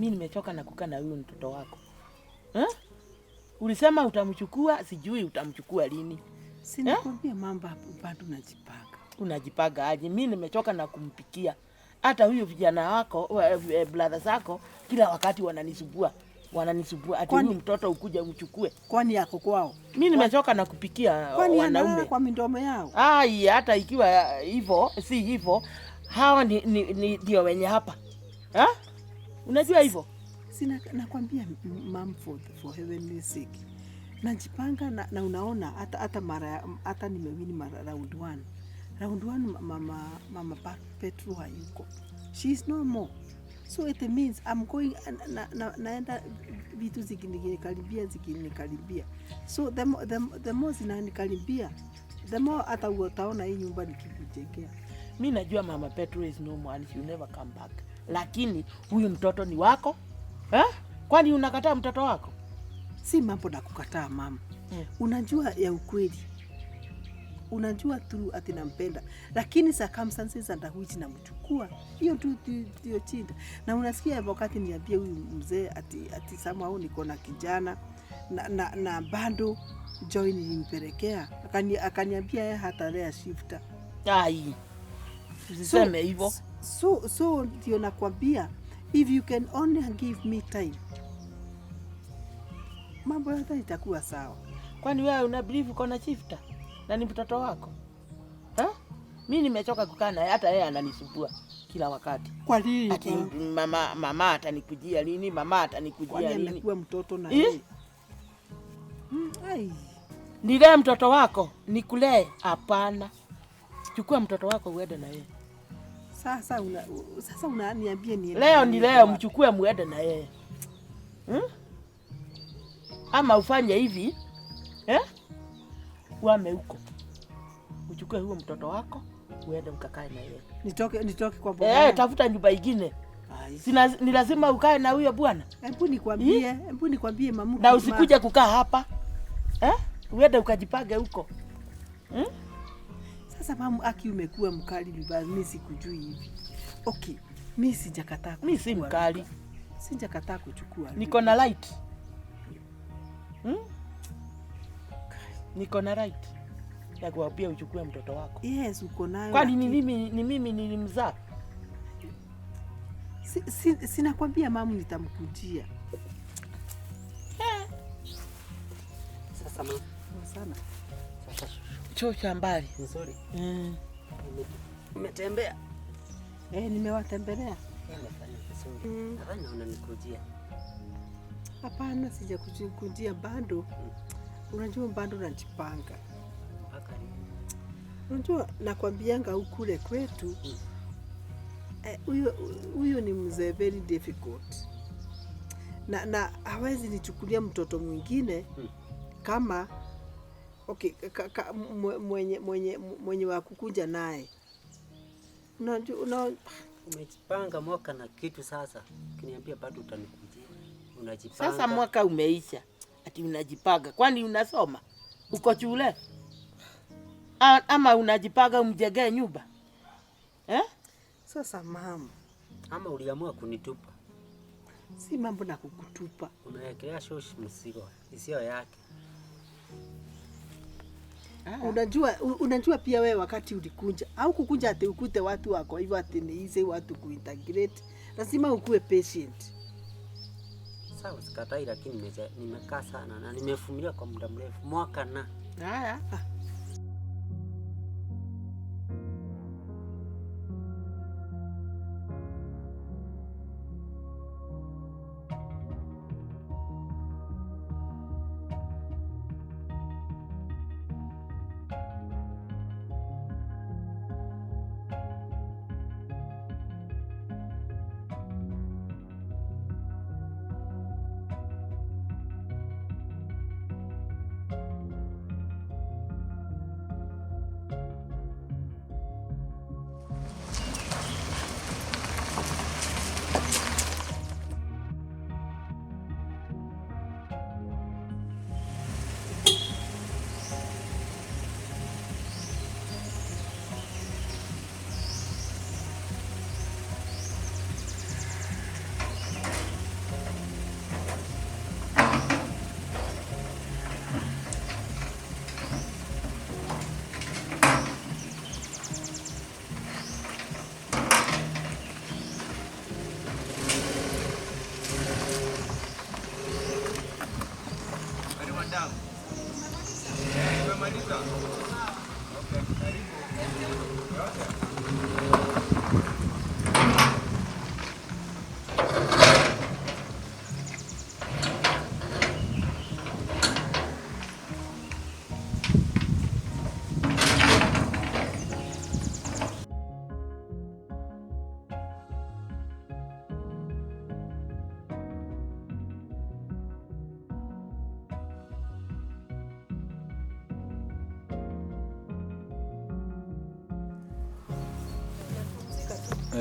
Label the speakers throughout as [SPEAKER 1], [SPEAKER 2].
[SPEAKER 1] Mi nimechoka na kukaa na huyu mtoto wako. Eh? Ulisema utamchukua, sijui utamchukua lini.
[SPEAKER 2] Si nakwambia mambo bado najipanga.
[SPEAKER 1] Unajipanga aje? Mi nimechoka na kumpikia. Hata huyu vijana wako, brother zako kila wakati wananisumbua. Wananisumbua ati huyu mtoto ukuja umchukue.
[SPEAKER 2] Kwani yako kwao?
[SPEAKER 1] Mi nimechoka na kupikia
[SPEAKER 2] Kwani
[SPEAKER 1] wanaume.
[SPEAKER 2] kwa midomo yao?
[SPEAKER 1] Ai, hata ikiwa hivyo si hivyo, hawa ni ndio wenye hapa. Ha? Unajua hivyo?
[SPEAKER 2] Sina, nakwambia mom, for heavenly sake. Najipanga na unaona hata mara hata nimewini mara round 1. Round 1 mama Petro hayuko. She is no more. So it means I'm going naenda vitu zikinikaribia. So the more zinanikaribia, the more hata utaona hii nyumba nikikujengea.
[SPEAKER 1] Mi najua mama Petro is no more and she will never come back. Lakini huyu mtoto ni wako. Eh? Kwani unakataa mtoto wako?
[SPEAKER 2] Si mambo na kukataa mama. Unajua ya ukweli. Unajua tu ati nampenda, lakini circumstances under which namchukua hiyo tu ndio shida. Na unasikia wakati niambie huyu mzee ati somehow niko na kijana na bado Joy nilimpelekea, akaniambia yeye hatalea shifter.
[SPEAKER 1] Ai. Usiseme hivyo.
[SPEAKER 2] So ndio nakwambia, if you can only give me time, mambo yote itakuwa sawa.
[SPEAKER 1] Kwani wewe una believe uko na shifter na ni mtoto wako? Ha? Mi nimechoka kukaa naye, hata yeye ananisumbua kila wakati.
[SPEAKER 2] Kwa nini?
[SPEAKER 1] Ati mama atanikujia lini? Mama atanikujia
[SPEAKER 2] Kwani
[SPEAKER 1] lini?
[SPEAKER 2] amekuwa mtoto na yeye? Ai.
[SPEAKER 1] Nilee mtoto wako, nikulee? Hapana. Chukua mtoto wako uende na yeye.
[SPEAKER 2] Sasa unaniambia niende.
[SPEAKER 1] Leo ni leo, mchukue muende na yeye. Ama ufanye hivi, eh? Uame huko. Uchukue huo mtoto wako uende mkakae na yeye.
[SPEAKER 2] Nitoke kwa baba.
[SPEAKER 1] Tafuta nyumba ingine. Ni lazima ukae na huyo bwana.
[SPEAKER 2] Hebu nikwambie mamu.
[SPEAKER 1] Na usikuje kukaa hapa. Eh? Uende ukajipange huko.
[SPEAKER 2] Sasa mamu, aki umekuwa mkali vibaya, mimi sikujui hivi. Okay, mimi sijakataa.
[SPEAKER 1] Mimi si mkali.
[SPEAKER 2] Sijakataa kuchukua.
[SPEAKER 1] Niko na right. Niko na right ya kuambia uchukue mtoto wako.
[SPEAKER 2] Yes, uko nayo.
[SPEAKER 1] Kwani ni mimi nilimzaa?
[SPEAKER 2] Sinakwambia mamu nitamkujia.
[SPEAKER 3] Sasa mamu.
[SPEAKER 2] Sana.
[SPEAKER 3] Sasa
[SPEAKER 1] choo cha mbali.
[SPEAKER 3] Nzuri. Umetembea?
[SPEAKER 2] Nimewatembelea.
[SPEAKER 3] Nimefanya vizuri. Nadhani unanikujia.
[SPEAKER 2] Hapana, sijakujia bado. Unajua bado najipanga.
[SPEAKER 3] Mpaka lini?
[SPEAKER 2] Unajua nakwambianga kule kwetu huyo ni mzee very difficult. Na hawezi nichukulia mtoto mwingine kama okay, mwenye wa kukuja naye. Unajua
[SPEAKER 3] umejipanga mwaka na kitu sasa. Ukiniambia bado utanikujia. Unajipanga.
[SPEAKER 1] Sasa mwaka umeisha. Ati unajipanga. Kwani unasoma? Uko shule? Ama unajipanga umjengee nyumba? Eh?
[SPEAKER 2] Sasa mama,
[SPEAKER 3] ama uliamua kunitupa?
[SPEAKER 2] Si mambo na kukutupa.
[SPEAKER 3] Umewekelea shoshi mzigo isiyo yake.
[SPEAKER 2] Unajua pia wewe wakati ulikunja au kukunja ati ukute watu wako hivyo ati ni easy watu kuintegrate. Lazima ukue patient.
[SPEAKER 3] Sawa, sikatai, lakini nimekaa sana na nimevumilia kwa muda mrefu, mwaka na.
[SPEAKER 1] Haya.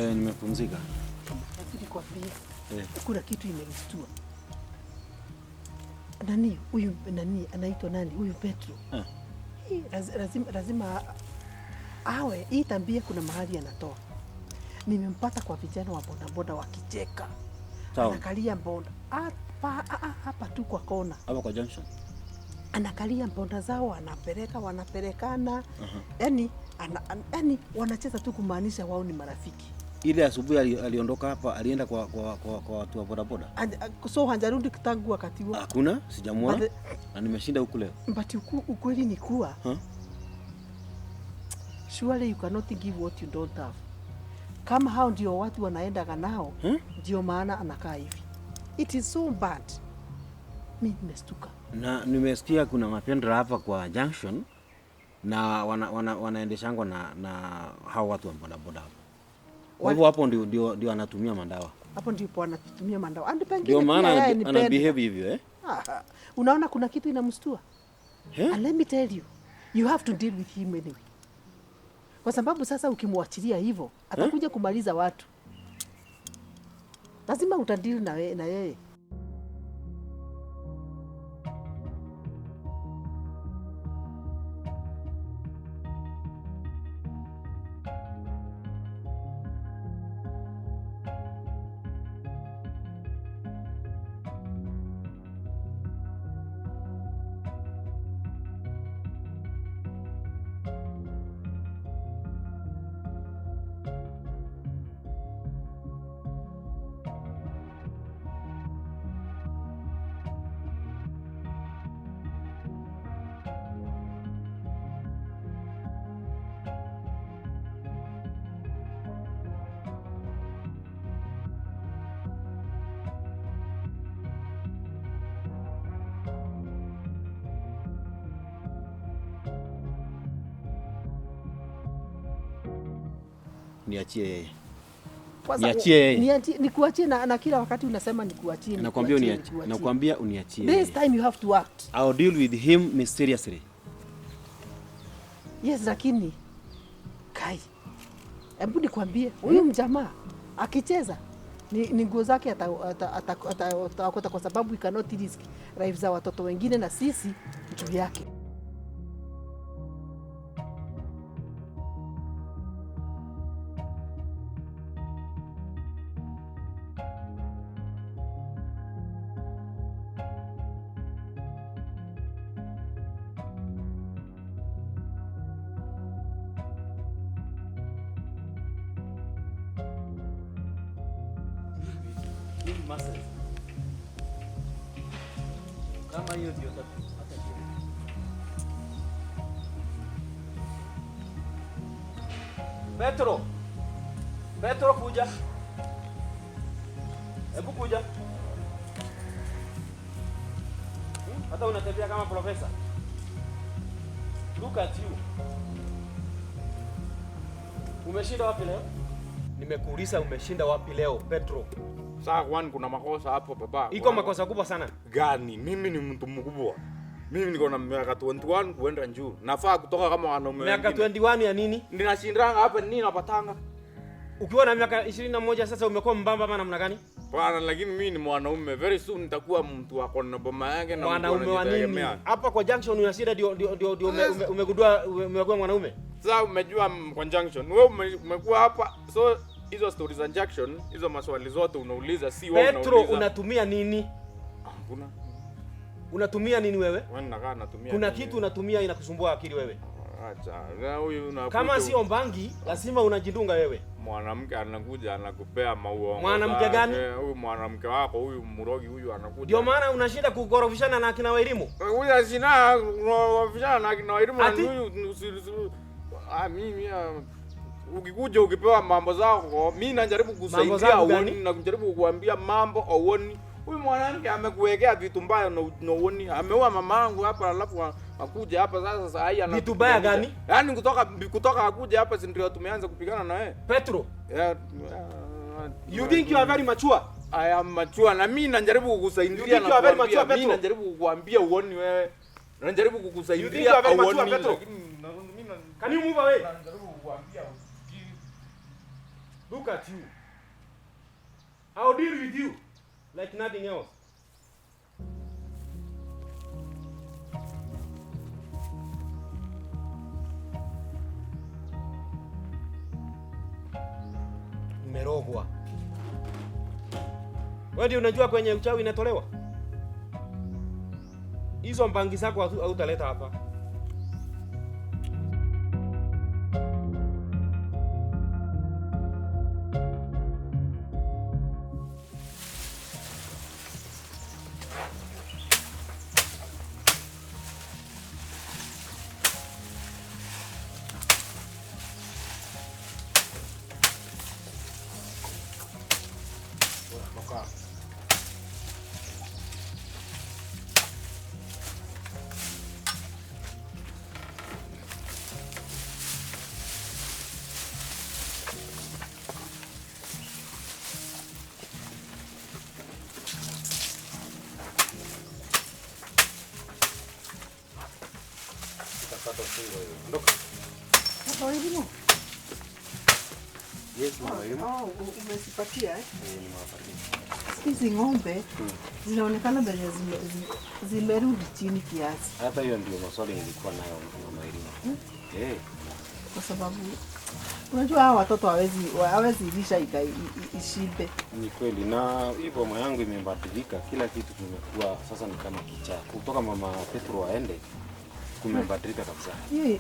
[SPEAKER 4] Nimepumzika.
[SPEAKER 2] Lakini kwambia kuna kitu imenistua. Nani huyu, nani anaitwa nani huyu Petro? Hii, lazima awe hii tabia, kuna mahali anatoa. Nimempata kwa vijana wa bodaboda wakicheka,
[SPEAKER 4] Town.
[SPEAKER 2] anakalia boda hapa hapa tu kwa kona,
[SPEAKER 4] Hapa kwa junction.
[SPEAKER 2] Anakalia boda zao, wanapeleka wanapelekana, yani yani wanacheza tu kumaanisha wao ni marafiki.
[SPEAKER 4] Ile asubuhi aliondoka hapa, alienda kwa watu wa bodaboda.
[SPEAKER 2] So hajarudi tangu wakati huo.
[SPEAKER 4] Hakuna, sijamuona na nimeshinda huku leo.
[SPEAKER 2] But ukweli ni kuwa
[SPEAKER 4] Huh?
[SPEAKER 2] surely you cannot give what you don't have. Kama hao ndio watu wanaendaga nao, ndio maana anakaa hivi. It is so bad. Mi nimestuka.
[SPEAKER 4] Na nimesikia kuna mapendra hapa kwa junction na wanaendeshangwa na hao watu wa bodaboda hapo. Kwa hivyo hapo ndio anatumia mandawa.
[SPEAKER 2] Hapo ndipo anatumia mandawa. And pengine
[SPEAKER 4] Ndio
[SPEAKER 2] pia
[SPEAKER 4] maana
[SPEAKER 2] yeye ni
[SPEAKER 4] ana
[SPEAKER 2] pedra.
[SPEAKER 4] behave hivyo eh?
[SPEAKER 2] Ah, unaona kuna kitu inamstua.
[SPEAKER 4] Eh?
[SPEAKER 2] And let me tell you, you have to deal with him anyway. Kwa sababu sasa ukimwachilia hivyo atakuja kumaliza watu. Lazima utadeal na yeye.
[SPEAKER 4] Niachie yeye.
[SPEAKER 2] Kwanza
[SPEAKER 4] Niachie yeye.
[SPEAKER 2] Nikuachie na kila wakati unasema nikuachie,
[SPEAKER 4] Nakwambia
[SPEAKER 2] nikuachie,
[SPEAKER 4] uniachie.
[SPEAKER 2] nikuachie.
[SPEAKER 4] Nakwambia uniachie.
[SPEAKER 2] This time you have to act.
[SPEAKER 4] I'll deal with him mysteriously.
[SPEAKER 2] Yes, lakini Kai, hebu nikwambie huyu mjamaa akicheza ni nguo zake ataokota, kwa sababu we cannot risk life za watoto wengine na sisi juu yake.
[SPEAKER 4] Kama hiyo ndio Petro. Petro kuja. Hebu kuja. Hata unatembea kama profesa. Look at you. Umeshinda wapi leo?
[SPEAKER 5] Nimekuuliza umeshinda wapi leo Petro?
[SPEAKER 6] Sasa kwani kuna makosa hapo baba?
[SPEAKER 5] Iko
[SPEAKER 6] Kuna
[SPEAKER 5] makosa kubwa sana.
[SPEAKER 6] Gani? Mimi ni mtu mkubwa. Mimi niko na miaka 21 kuenda juu. Nafaa kutoka kama wanaume
[SPEAKER 5] Miaka
[SPEAKER 6] wengine.
[SPEAKER 5] 21 ya nini?
[SPEAKER 6] Ninashindanga hapa nini napatanga?
[SPEAKER 5] Ukiwa na miaka 21 sasa umekuwa mbamba ama namna gani?
[SPEAKER 6] Bwana, lakini mimi ni mwanaume. Very soon nitakuwa mtu ako na boma yake na mtu
[SPEAKER 5] Mwanaume wa nini?
[SPEAKER 6] anajitegemea.
[SPEAKER 5] Hapa kwa junction unashinda ndio umegundua umekuwa mwanaume?
[SPEAKER 6] Sasa umejua kwa junction. Wewe umekuwa hapa. So hizo stories za junction, hizo maswali zote unauliza si wewe
[SPEAKER 5] Petro,
[SPEAKER 6] unauliza.
[SPEAKER 5] unatumia nini?
[SPEAKER 6] Hakuna.
[SPEAKER 5] Unatumia nini wewe?
[SPEAKER 6] Wewe nakaa natumia.
[SPEAKER 5] Kuna
[SPEAKER 6] nini?
[SPEAKER 5] kitu unatumia inakusumbua akili wewe.
[SPEAKER 6] Acha. Na huyu unakuja.
[SPEAKER 5] Kama sio bangi, lazima unajidunga wewe.
[SPEAKER 6] Mwanamke anakuja anakupea mauongo.
[SPEAKER 5] Mwanamke
[SPEAKER 6] zake.
[SPEAKER 5] gani?
[SPEAKER 6] Huyu mwanamke wako huyu mrogi huyu anakuja.
[SPEAKER 5] Ndio maana unashinda kukorofishana na akina Wairimu.
[SPEAKER 6] Huyu sina kukorofishana na akina Wairimu na
[SPEAKER 5] Ati?
[SPEAKER 6] huyu mimi ukikuja ukipewa mambo zako, mimi najaribu kusaidia
[SPEAKER 5] zangu gani?
[SPEAKER 6] uoni, najaribu kukuambia mambo auoni. Huyu mwanamke amekuwekea vitu mbaya na uoni. Ameua mamangu hapa alafu akuja hapa sasa saa hii
[SPEAKER 5] Vitu mbaya gani?
[SPEAKER 6] Yaani kutoka akuja hapa si ndio tumeanza kupigana na yeye.
[SPEAKER 5] Petro,
[SPEAKER 6] Yeah,
[SPEAKER 5] you think you are very mature?
[SPEAKER 6] I am mature na mimi najaribu
[SPEAKER 5] You
[SPEAKER 6] kukusaidia
[SPEAKER 5] think
[SPEAKER 6] na
[SPEAKER 5] you are very
[SPEAKER 6] kuambia,
[SPEAKER 5] mature,
[SPEAKER 6] mimi
[SPEAKER 5] Petro?
[SPEAKER 6] najaribu kukuambia uoni wewe. Najaribu kukusaidia
[SPEAKER 5] You think you are very mature,
[SPEAKER 6] auoni,
[SPEAKER 5] Petro?
[SPEAKER 6] lakini mimi
[SPEAKER 5] Can you move away?
[SPEAKER 6] najaribu kukuambia usikii.
[SPEAKER 5] Look at you. I'll deal with you like nothing else. Umerogwa. Wewe ndio unajua kwenye uchawi inatolewa? Hizo mbangi zako hautaleta hapa.
[SPEAKER 2] Baba Elimu.
[SPEAKER 4] Yes, mama Elimu.
[SPEAKER 2] Oh, umezipatia eh?
[SPEAKER 4] Eh, nimewapatia.
[SPEAKER 2] Hizi ng'ombe zinaonekana venye zimerudi chini kiasi,
[SPEAKER 4] Hata hiyo ndio maswali nilikuwa nayo mama Elimu. Eh,
[SPEAKER 2] kwa sababu unajua hawa watoto hawezi lisha ishibe.
[SPEAKER 4] ni kweli na hii boma yangu imebadilika, kila kitu kimekuwa sasa ni kama kichaa. Kutoka mama Petro aende kumebadilika kabisa.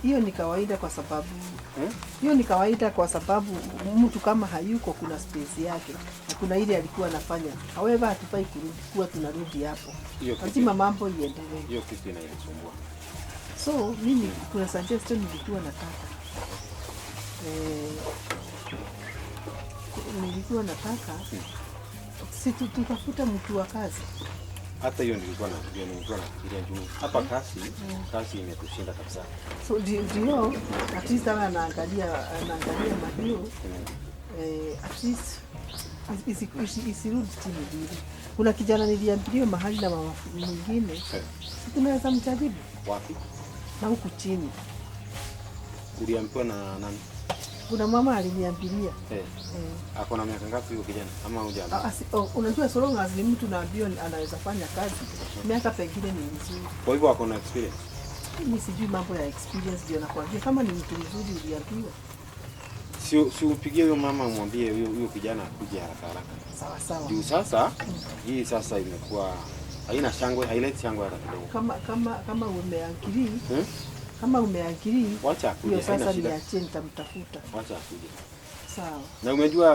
[SPEAKER 2] Hiyo ni kawaida kwa sababu
[SPEAKER 4] Hmm?
[SPEAKER 2] hiyo ni kawaida kwa sababu mtu kama hayuko kuna space yake na kuna ile alikuwa anafanya. However, hatufai kurudi kuwa tunarudi hapo,
[SPEAKER 4] Hiyo kitu-
[SPEAKER 2] lazima mambo iendelee.
[SPEAKER 4] Hiyo kitu inanisumbua.
[SPEAKER 2] So mimi kuna suggestion nilikuwa nataka nilikuwa nataka si tutafute mtu wa kazi.
[SPEAKER 4] Hata hiyo nilikuwa nafikiria, nilikuwa nafikiria juu hapa kasi imetushinda kabisa.
[SPEAKER 2] So ndio at least awe anaangalia mahiu at least isirudi chini vile. Kuna kijana niliambiwa mahali na mama mwingine, si tunaweza mjaribu
[SPEAKER 4] Wapi?
[SPEAKER 2] na huku chini.
[SPEAKER 4] Uliambiwa na nani?
[SPEAKER 2] Kuna mama aliniambilia
[SPEAKER 4] Ako na miaka ngapi huyo kijana? Ama hujaambiwa?
[SPEAKER 2] Unajua so long as ni mtu naambiwa anaweza fanya kazi, miaka pengine ni mizuri.
[SPEAKER 4] Kwa hivyo ako na experience.
[SPEAKER 2] Mimi sijui mambo ya experience, ndio nakwambia kama ni mtu mzuri uliambiwa.
[SPEAKER 4] Si upigie huyo mama umwambie huyo kijana akuje haraka haraka.
[SPEAKER 2] Sawa sawa.
[SPEAKER 4] Juu sasa hii sasa imekuwa haina shangwe, haileti shangwe hata kidogo.
[SPEAKER 2] Kama umeagree, kama umeagree,
[SPEAKER 4] Wacha akuje,
[SPEAKER 2] hiyo
[SPEAKER 4] haina
[SPEAKER 2] sasa
[SPEAKER 4] shida.
[SPEAKER 2] niachie, nitamtafuta.
[SPEAKER 4] Wacha akuje.
[SPEAKER 2] Sawa.
[SPEAKER 4] Na umejua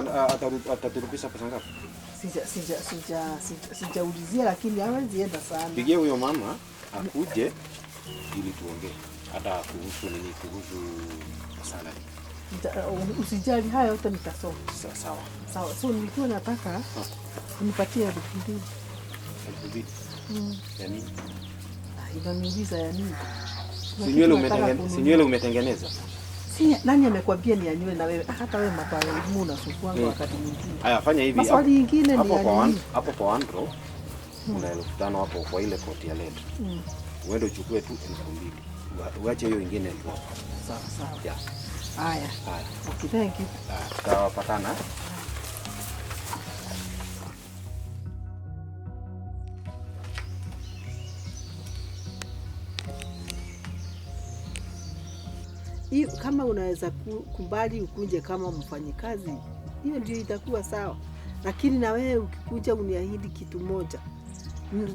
[SPEAKER 4] ataturudisha pesa ngapi?
[SPEAKER 2] Sijaulizia lakini hawezi enda sana.
[SPEAKER 4] Pigie huyo mama akuje ili tuongee hata kuhusu nini, kuhusu salary.
[SPEAKER 2] Usijali, haya yote nitasoma.
[SPEAKER 4] Sawa.
[SPEAKER 2] Sawa. So nilikuwa nataka unipatie 2000.
[SPEAKER 4] 2000? Ya nini?
[SPEAKER 2] Inaniuliza ya nini?
[SPEAKER 4] Si nywele umetengeneza?
[SPEAKER 2] Si nani amekwambia ni ya nywele na wewe? Hata wewe mapale unasumbua wakati mwingine.
[SPEAKER 4] Haya, fanya hivi.
[SPEAKER 2] Maswali nyingine ni ya nini?
[SPEAKER 4] Hapo kwa Andro kuna 5000 hapo kwa ile koti ya LED. Uende uchukue tu 2000. Uache hiyo ingine 1000.
[SPEAKER 2] Sawa sawa.
[SPEAKER 4] Yeah.
[SPEAKER 2] Haya.
[SPEAKER 4] Haya.
[SPEAKER 2] Okay, thank you.
[SPEAKER 4] Tutawapatana.
[SPEAKER 2] Kama unaweza kubali ukunje kama mfanyikazi, hiyo ndio itakuwa sawa. Lakini na wewe ukikuja uniahidi kitu moja.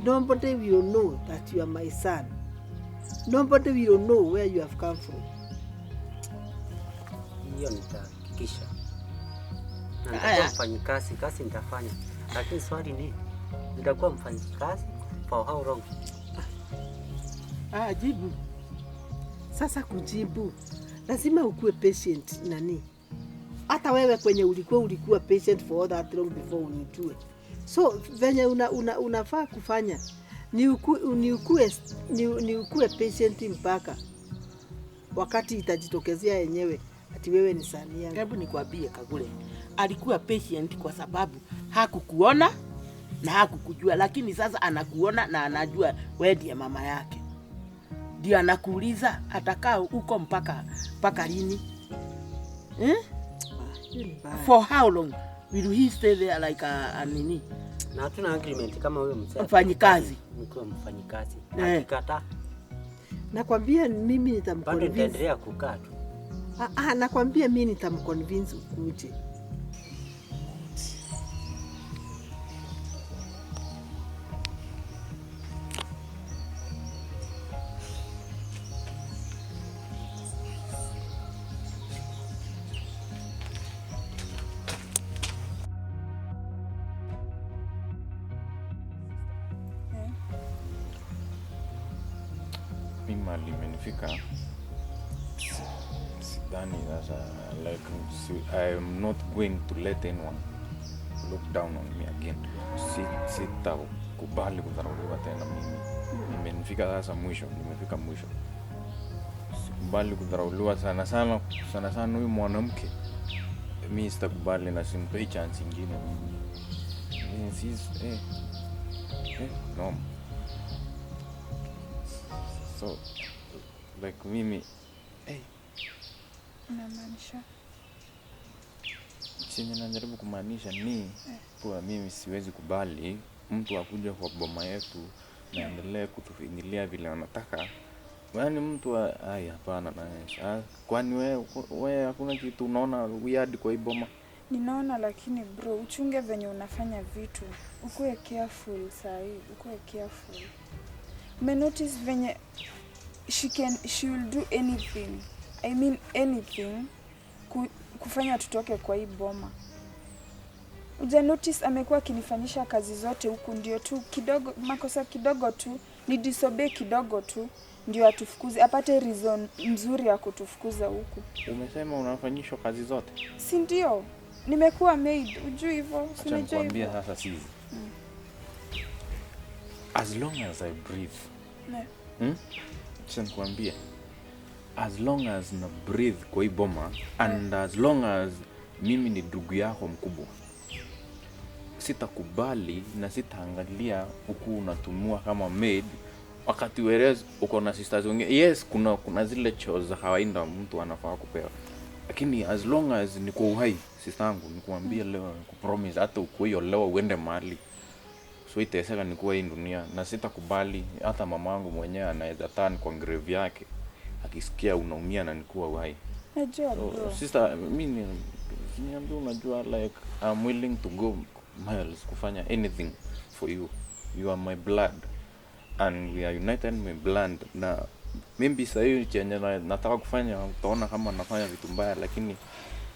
[SPEAKER 2] Nobody will know that you are my son. Nobody will know where you have come from.
[SPEAKER 3] Hiyo nitahakikisha. Na nitakuwa mfanyikazi, kazi nitafanya. Lakini swali ni nitakuwa mfanyikazi for how long?
[SPEAKER 2] Jibu. Sasa kujibu, lazima ukuwe patient nani. Hata wewe kwenye ulikuwa patient for all that long before unijue. So venye unafaa kufanya ni ukue patient mpaka wakati itajitokezea yenyewe ati wewe ni sani yangu.
[SPEAKER 1] Hebu nikwambie Kagure, alikuwa patient kwa sababu hakukuona na hakukujua, lakini sasa anakuona na anajua wewe ndiye mama yake. Ndio anakuuliza atakaa huko mpaka lini?
[SPEAKER 2] Hiyo ni mbaya.
[SPEAKER 1] For how long will he stay there like a nini?
[SPEAKER 3] Na hatuna agreement kama huyo mzee.
[SPEAKER 1] Mfanyikazi.
[SPEAKER 3] Mkiwa mfanyikazi.
[SPEAKER 1] Eh.
[SPEAKER 3] Akikataa
[SPEAKER 2] Nakwambia mimi
[SPEAKER 3] bado
[SPEAKER 2] nitamconvince.
[SPEAKER 3] nitaendelea kukaa tu.
[SPEAKER 2] Ah, ah, nakwambia mimi nitamconvince ukuje.
[SPEAKER 6] Mi mali imenifika, sidhani sasa, like I am not going to let anyone look down on me again. Sitakubali kudharauliwa tena mimi. Imenifika sasa mwisho, nimefika mwisho. Sikubali kudharauliwa sana sana sana sana huyu mwanamke. Mi sitakubali na simpei chance ingine mimi. No. So like mimi
[SPEAKER 7] Unamaanisha?
[SPEAKER 6] Chenye najaribu kumaanisha ni kuwa mimi siwezi kubali mtu akuja kwa boma yetu na endelee kutufinyilia vile anataka. Yaani mtu ai hapana na kwani we hakuna kitu unaona weird kwa hii boma?
[SPEAKER 7] Ninaona, lakini bro, uchunge venye unafanya vitu. Ukuwe careful sahi, ukuwe careful. Umenotice venye she will do anything. I mean anything kufanya tutoke kwa hii boma. Uja notice amekuwa akinifanyisha kazi zote huku, ndio tu kidogo makosa kidogo tu ni disobey kidogo tu ndio atufukuze, apate reason mzuri ya kutufukuza huku.
[SPEAKER 6] Umesema unafanyishwa kazi zote?
[SPEAKER 7] Si ndio? Nimekuwa maid, ujui hivyo? Si
[SPEAKER 6] Acha
[SPEAKER 7] unajua
[SPEAKER 6] nikwambie
[SPEAKER 7] hivyo?
[SPEAKER 6] sasa sisi. As long as I breathe.
[SPEAKER 7] Ne.
[SPEAKER 6] Acha nikwambie. As long as na breathe kwa hii boma and as long as mimi ni ndugu yako mkubwa, sitakubali na sitaangalia huku unatumiwa kama maid wakati whereas uko na sisters wengine. Yes, kuna zile chores za kawaida mtu anafaa kupewa, lakini as long as niko uhai, sister yangu, nikuambie leo, nikupromise, hata ukuwe leo uende mahali so iteseka nikuwa hii dunia, na sitakubali. Hata mamangu mwenyewe anaweza turn kwa grave yake akisikia unaumia na nikuwa uhai.
[SPEAKER 7] Najua
[SPEAKER 6] So,
[SPEAKER 7] bro.
[SPEAKER 6] sister, mimi niambie, unajua like I'm willing to go miles kufanya anything for you. You are my blood and we are united in my blood. Na maybe sasa hivi chenye nataka kufanya utaona kama nafanya vitu mbaya, lakini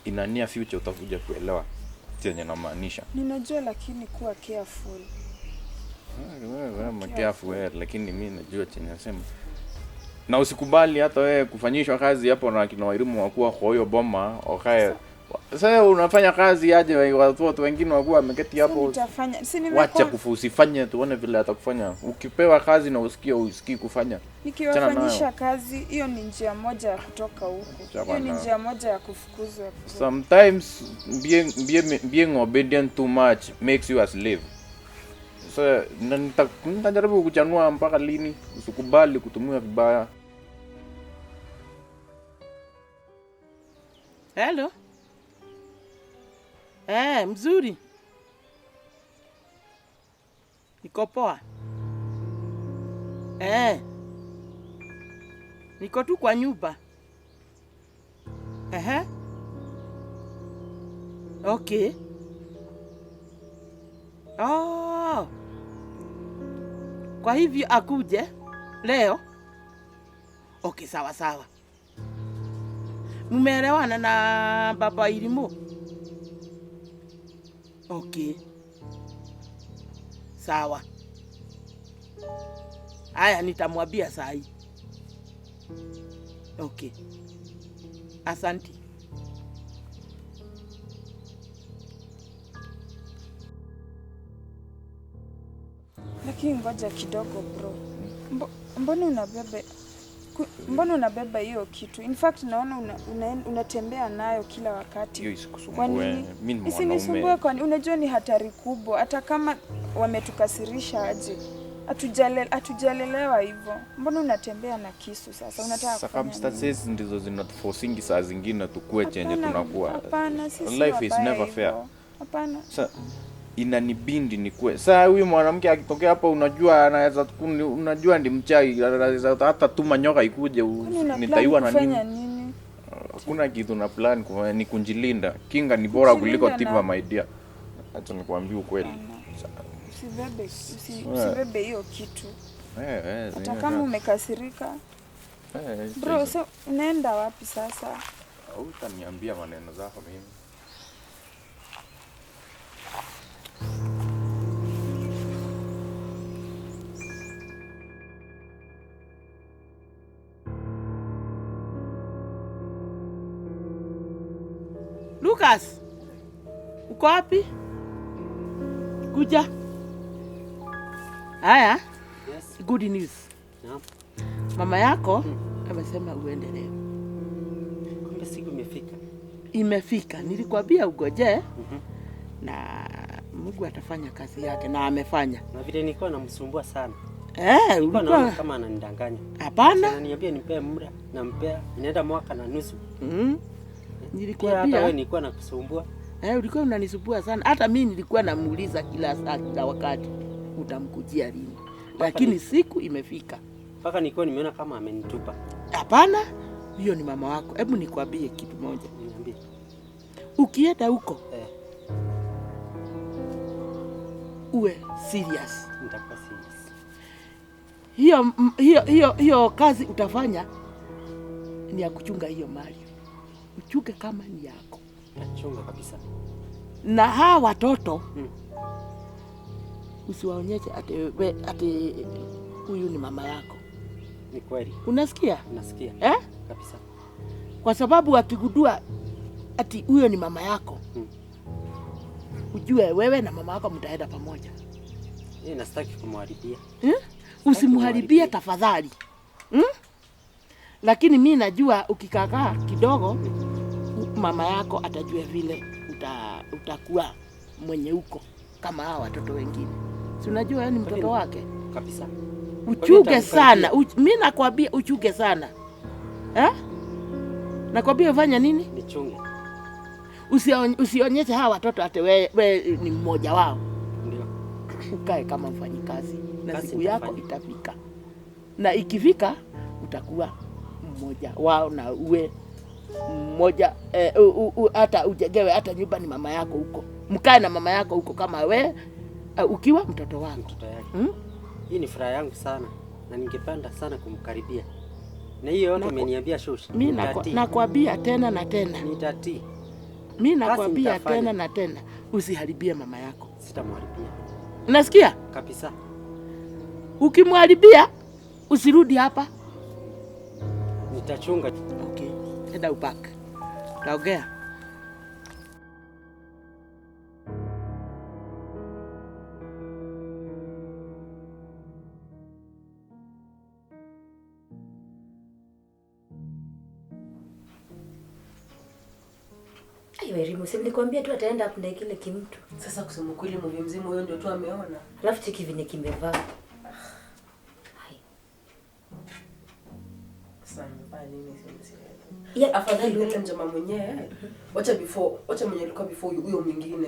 [SPEAKER 6] in a near future utakuja kuelewa chenye namaanisha.
[SPEAKER 7] Ninajua, lakini kuwa careful.
[SPEAKER 6] Wewe careful wewe, lakini mimi najua chenye nasema. Na usikubali hata wewe kufanyishwa kazi hapo na kina Wairimu wakuwa kwa hiyo boma wakae. Sasa unafanya kazi aje watu wengine wakuwa wameketi
[SPEAKER 7] Sasa
[SPEAKER 6] hapo?
[SPEAKER 7] nitafanya, si
[SPEAKER 6] Wacha
[SPEAKER 7] nimekuwa
[SPEAKER 6] usifanye, tuone vile atakufanya. Ukipewa kazi na usikie usikii kufanya,
[SPEAKER 7] nikiwafanyisha kazi, hiyo ni njia moja ya kutoka huku.
[SPEAKER 6] Achana
[SPEAKER 7] Hiyo ni
[SPEAKER 6] nayo.
[SPEAKER 7] njia moja ya kufukuzwa. Bro.
[SPEAKER 6] Sometimes being obedient too much makes you a slave. So nitajaribu kuchanua mpaka lini? Usikubali kutumiwa vibaya.
[SPEAKER 1] Hello. Mzuri. Niko poa. Niko tu kwa nyumba. Ehe. Okay. Oh. Kwa hivyo akuje leo? Okay, sawa sawa. Mumeelewana na baba Irimo? Okay. Sawa. Aya, nitamwambia saa hii. Okay. Asanti.
[SPEAKER 7] Lakini ngoja kidogo bro. Mbona unabeba mbona unabeba hiyo kitu? In fact naona unatembea nayo kila wakati.
[SPEAKER 6] Hiyo isikusumbue. Mimi ni
[SPEAKER 7] Isinisumbue
[SPEAKER 6] mwanaume.
[SPEAKER 7] kwani unajua ni hatari kubwa, hata kama wametukasirisha aje. Hatujalelewa hivyo. Mbona unatembea na kisu sasa? Unataka kufanya nini?
[SPEAKER 6] Circumstances ndizo zinatuforcingi saa zingine tukue chenye
[SPEAKER 7] Hapana,
[SPEAKER 6] tunakuwa.
[SPEAKER 7] Hapana, sisi
[SPEAKER 6] Life is
[SPEAKER 7] wabaya
[SPEAKER 6] never fair.
[SPEAKER 7] hivyo. Hapana.
[SPEAKER 6] Sa inanibindi nikue. Saa huyu mwanamke akitokea hapa, unajua anaweza unajua ni mchai, anaweza hata tuma nyoka ikuje
[SPEAKER 7] Kwani una plan
[SPEAKER 6] nitaiwa na
[SPEAKER 7] kufanya
[SPEAKER 6] nini?
[SPEAKER 7] nini?
[SPEAKER 6] Hakuna kitu na plan kufanya, ni kunjilinda. Kinga ni bora kuliko
[SPEAKER 7] Kujilinda
[SPEAKER 6] tiba,
[SPEAKER 7] na-
[SPEAKER 6] my dear. Acha nikwambie ukweli.
[SPEAKER 7] Usibebe, usibebe hiyo kitu.
[SPEAKER 6] Eh,
[SPEAKER 7] Hata kama umekasirika. Bro, so unaenda wapi sasa?
[SPEAKER 6] Utaniambia maneno zako mimi.
[SPEAKER 1] Lucas, uko wapi? Kuja. Haya,
[SPEAKER 3] Yes.
[SPEAKER 1] good news.
[SPEAKER 3] Naam.
[SPEAKER 1] Mama yako amesema uende leo.
[SPEAKER 3] Kumbe siku imefika.
[SPEAKER 1] Imefika. Nilikwambia ugoje na Mungu atafanya kazi yake na amefanya.
[SPEAKER 3] Na vile nilikuwa namsumbua sana.
[SPEAKER 1] Eh,
[SPEAKER 3] Nilikuwa naona
[SPEAKER 1] ulikuwa
[SPEAKER 3] kama ananidanganya.
[SPEAKER 1] hapana.
[SPEAKER 3] Ananiambia nimpee muda, nampea, inaenda mwaka na nusu. Pia hata
[SPEAKER 1] Nilikwambia
[SPEAKER 3] wewe nilikuwa nakusumbua.
[SPEAKER 1] Eh, ulikuwa unanisumbua sana. Hata mimi nilikuwa namuuliza kila saa, kila wakati utamkujia lini, lakini siku imefika.
[SPEAKER 3] Mpaka nilikuwa nimeona kama amenitupa.
[SPEAKER 1] Hapana, hiyo ni mama wako. Hebu nikwambie kitu moja,
[SPEAKER 3] Niambie.
[SPEAKER 1] ukienda huko
[SPEAKER 3] Eh,
[SPEAKER 1] uwe serious.
[SPEAKER 3] nitakuwa serious.
[SPEAKER 1] Hiyo kazi utafanya ni ya kuchunga hiyo mali, uchunge kama ni yako.
[SPEAKER 3] Nitachunga kabisa.
[SPEAKER 1] Na hawa watoto usiwaonyeshe ati ati huyu ni mama yako.
[SPEAKER 3] Ni kweli.
[SPEAKER 1] Unasikia?
[SPEAKER 3] Nasikia.
[SPEAKER 1] Eh?
[SPEAKER 3] Kabisa.
[SPEAKER 1] Kwa sababu wakigundua ati huyo ni mama yako ujue wewe na mama yako mtaenda pamoja.
[SPEAKER 3] Yeye nastaki kumharibia.
[SPEAKER 1] Eh? Usimharibie tafadhali. Lakini mi najua ukikakaa kidogo mama yako atajua vile utakuwa mwenye huko kama hawa watoto wengine. Si unajua yeye ni mtoto wake.
[SPEAKER 3] Kabisa.
[SPEAKER 1] Uchuge sana. Mi nakwambia uchuge sana. Eh? Nakwambia ufanye nini?
[SPEAKER 3] Nichunge.
[SPEAKER 1] Usionyeshe hawa watoto ati we ni mmoja wao.
[SPEAKER 3] Ndio.
[SPEAKER 1] Ukae kama mfanyikazi na
[SPEAKER 3] Kazi
[SPEAKER 1] siku yako
[SPEAKER 3] nitafanya.
[SPEAKER 1] itafika. Na ikifika utakuwa mmoja wao na uwe mmoja hata ujengewe hata nyumba ni mama yako huko. Mkae na mama yako huko kama we ukiwa mtoto wako.
[SPEAKER 3] Mtoto yake. Hii ni furaha yangu sana na ningependa sana kumkaribia. Na hiyo yote umeniambia shosh.
[SPEAKER 1] Mimi nakwambia tena na tena.
[SPEAKER 3] Nitatii.
[SPEAKER 1] Mimi nakwambia
[SPEAKER 3] nitafanya.
[SPEAKER 1] tena na tena usiharibie mama yako.
[SPEAKER 3] Sitamharibia.
[SPEAKER 1] Unasikia?
[SPEAKER 3] Kabisa.
[SPEAKER 1] Ukimharibia usirudi hapa.
[SPEAKER 3] Nitachunga.
[SPEAKER 1] Okay. Enda upak. Taongea.
[SPEAKER 8] Ayo Elimu, si nilikwambia tu ataenda hapo na kile kimtu.
[SPEAKER 9] Sasa kusema kweli movie mzima huyo ndio tu ameona.
[SPEAKER 8] Alafu cheki venye kimevaa.
[SPEAKER 9] Sasa amevaa nini siwezi.
[SPEAKER 8] Ya,
[SPEAKER 9] Afadhali yule mjamaa mwenyewe. Wacha before, wacha mwenye alikuwa before huyo mwingine.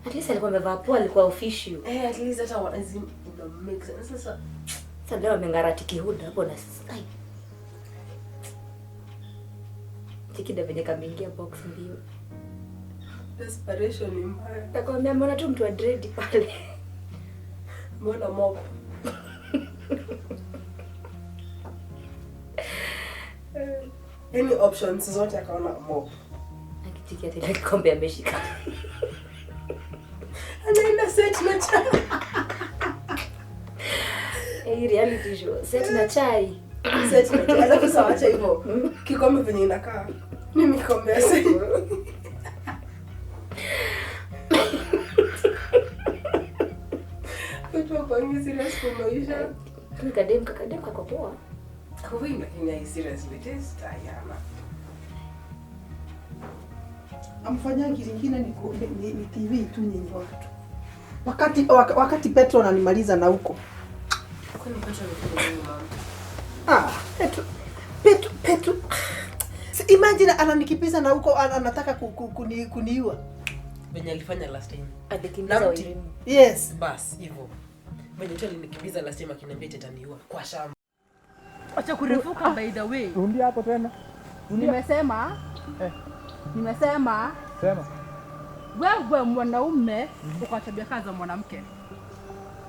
[SPEAKER 8] At least alikuwa amevaa poa, alikuwa official.
[SPEAKER 9] Eh, at least hata wazi una make sense. Sasa
[SPEAKER 8] Sasa leo ameng'ara tikihuda hapo na ai. Cheki da venye kameingia box mbio.
[SPEAKER 9] Desperation ni mbaya.
[SPEAKER 8] Nakwambia mbona tu mtu wa dread pale.
[SPEAKER 9] Mbona mop? Any options zote akaona mop.
[SPEAKER 8] Akichikia tena kikombe ameshika.
[SPEAKER 9] Anaenda set na chai.
[SPEAKER 8] Hey, reality show. Set na chai.
[SPEAKER 9] Set na chai. Alafu sawa acha hivyo. Kikombe venye inakaa. Mimi kikombe ya set. Watu wakuangi serious kwa maisha.
[SPEAKER 8] Kadem kakadem kako poa.
[SPEAKER 9] Kwa hiyo lakini hai serious with this Diana.
[SPEAKER 2] Amfanya kingine ni TV tu nyinyi watu. Wakati Petro ananimaliza na huko.
[SPEAKER 9] Kwani Petro amefanya nini mama?
[SPEAKER 2] Ah, Petro. Si imagine ananikimbiza na huko anataka kuniua.
[SPEAKER 9] Venye alifanya last time.
[SPEAKER 8] Alikimbiza Wairimu.
[SPEAKER 2] Yes.
[SPEAKER 9] Bas, hivyo. Venye tu alinikimbiza last time akiniambia tetaniua kwa shamba.
[SPEAKER 10] Acha kurefuka by the way.
[SPEAKER 11] Rudia hapo tena.
[SPEAKER 10] Nimesema. Nimesema.
[SPEAKER 11] Sema.
[SPEAKER 10] Wewe mwanaume uko tabia kaza mwanamke.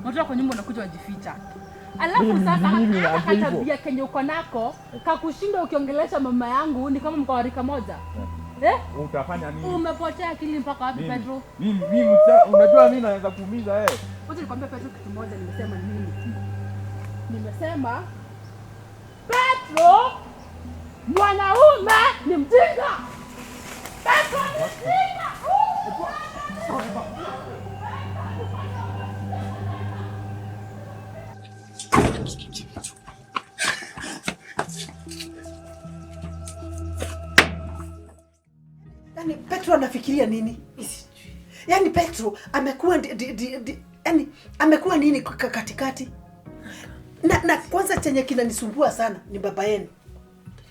[SPEAKER 10] Unatoka kwa nyumba unakuja wajificha. Alafu sasa hata tabia kenye uko nako kakushinda ukiongelesha mama yangu ni kama mko rika moja. Eh?
[SPEAKER 11] Utafanya nini?
[SPEAKER 10] Umepotea akili mpaka wapi Petro?
[SPEAKER 11] Mimi unajua mimi naweza kuumiza wewe.
[SPEAKER 10] Wacha nikwambie Petro kitu moja nimesema nini? Nimesema Petro mwanaume ni mjinga. Petro ni mjinga.
[SPEAKER 2] Yaani Petro anafikiria nini? Yaani Petro amekuwa yaani amekuwa nini katikati? Na kwanza chenye kinanisumbua sana ni baba yenu.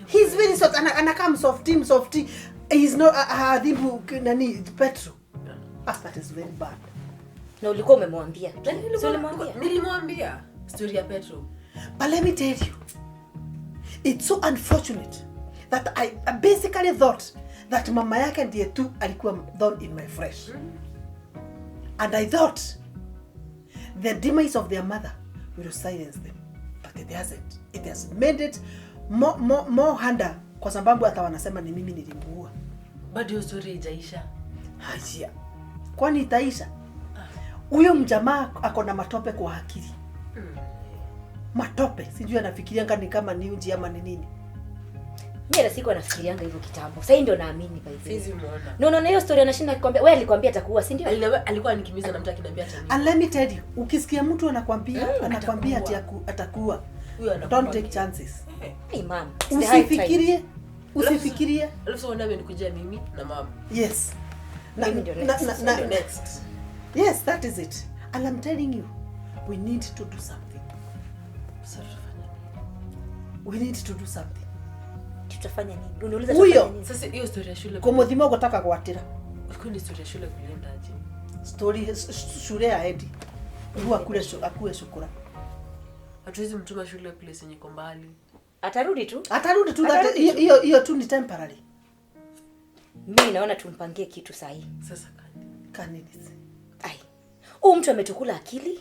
[SPEAKER 2] He's very soft, anakaa soft. He's not adhibu nani Petro. Ah, that is very bad.
[SPEAKER 8] Na ulikuwa umemwambia? Nilimwambia.
[SPEAKER 9] Nilimwambia story ya Petro.
[SPEAKER 2] But let me tell you, it's so unfortunate that I basically thought that mama yake ndiye tu alikuwa thorn in my flesh. And I thought the demise of their mother will silence them. But it hasn't. It has made it more harder kwa sababu hata wanasema ni mimi nilimuua.
[SPEAKER 9] Bado hiyo story haijaisha.
[SPEAKER 2] Hajia. Kwani itaisha? Huyo mjamaa ako na matope kwa akili. Matope, sijui anafikirianga ni kama ni uji ama ni nini.
[SPEAKER 8] Mimi hata sikuwa nafikirianga hivyo kitambo. Sasa ndio naamini by the way.
[SPEAKER 9] Sisi muona.
[SPEAKER 8] No, hiyo story anashinda akikwambia, wewe alikwambia atakuua, si ndio?
[SPEAKER 9] Alikuwa anikimbiza na mtu akiniambia ataniua.
[SPEAKER 2] And let me tell you, ukisikia mtu anakwambia ati atakuua. Don't take chances.
[SPEAKER 8] Hey mom,
[SPEAKER 2] Usifikirie.
[SPEAKER 9] Alafu wewe amenikujia mimi na mama.
[SPEAKER 2] Yes.
[SPEAKER 8] Na
[SPEAKER 9] next.
[SPEAKER 2] Yes, that is it. And I'm telling you, we need to do something. We need to do something.
[SPEAKER 8] Tutafanya nini? Unauliza tutafanya nini?
[SPEAKER 9] Sasa hiyo story ya shule.
[SPEAKER 2] Komothimo gotaka gwatira.
[SPEAKER 9] Kwani story ya shule kulienda aje?
[SPEAKER 2] Story shule ya Edi. Huwa kule akue shukura.
[SPEAKER 9] Hatuwezi mtuma shule place yenye iko mbali.
[SPEAKER 8] Atarudi tu.
[SPEAKER 2] Atarudi tu. Hiyo tu ni temporary.
[SPEAKER 8] Mimi naona tumpangie kitu sahihi.
[SPEAKER 9] Sasa
[SPEAKER 2] kanini?
[SPEAKER 8] Ai. Huyu mtu ametukula akili.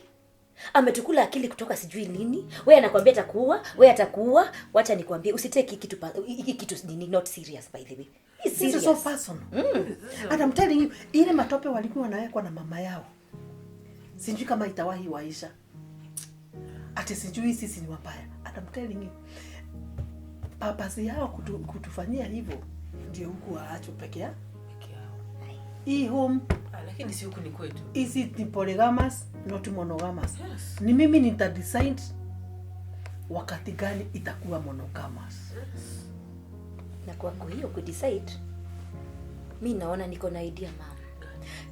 [SPEAKER 8] Ametukula akili kutoka sijui lini. Wewe anakuambia atakuua, wewe atakuua. Wacha nikwambie usitake hiki kitu nini, not serious by the way. It's serious.
[SPEAKER 2] This is so personal. And I'm telling you, ile matope walikuwa wanawekwa na mama yao. Sijui kama itawahi waisha. Ati sijui sisi ni wabaya. And I'm telling you, purpose yao kutufanyia hivyo ndio huku waacho peke yao. Hii home,
[SPEAKER 9] lakini si huku ni kwetu.
[SPEAKER 2] Is it ni polygamous not monogamous?
[SPEAKER 9] Yes.
[SPEAKER 2] Ni mimi nita decide wakati gani itakuwa monogamous.
[SPEAKER 9] Yes.
[SPEAKER 8] Na kwa hiyo ku decide, mimi naona niko na idea mama.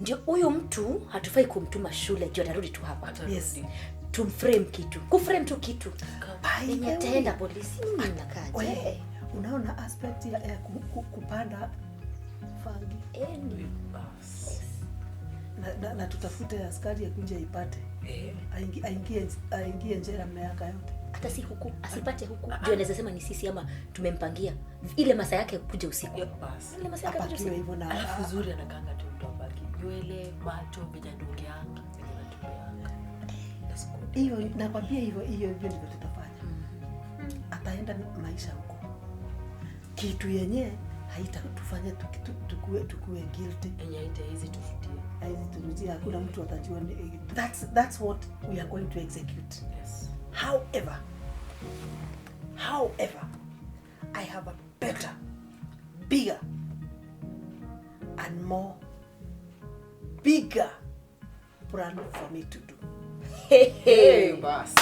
[SPEAKER 8] Ndio huyu mtu hatufai kumtuma shule, ndio atarudi tu hapa.
[SPEAKER 2] Yes.
[SPEAKER 8] Tumframe kitu. Kuframe tu kitu. Yenye ataenda polisi nini inakaje?
[SPEAKER 2] Unaona aspect ya kupanda fangi. Na tutafute askari akuje ipate. Aingie njera miaka yote.
[SPEAKER 8] Hata si huku, asipate huku. Ndio anaweza sema ni sisi ama tumempangia. Ile masaa yake kuja usiku.
[SPEAKER 9] Bas.
[SPEAKER 8] Ile masaa yake kuja usiku.
[SPEAKER 2] Hivyo na
[SPEAKER 9] alafu uzuri anakaanga tu mtu abaki. Nywele, macho, vijana ndongeanga, vijana tumeanga.
[SPEAKER 2] Hiyo nakwambia hivyo ndivyo tutafanya. Ataenda maisha huko. Kitu yenyewe haitatufanya tukue guilty.
[SPEAKER 9] Yenye haita hizi tufutie.
[SPEAKER 2] Hizi turudia, hakuna mtu atajua. That's what we are going to execute.
[SPEAKER 9] Yes.
[SPEAKER 2] However, I have a better, bigger and more bigger plan for me to do.
[SPEAKER 9] Hey, boss.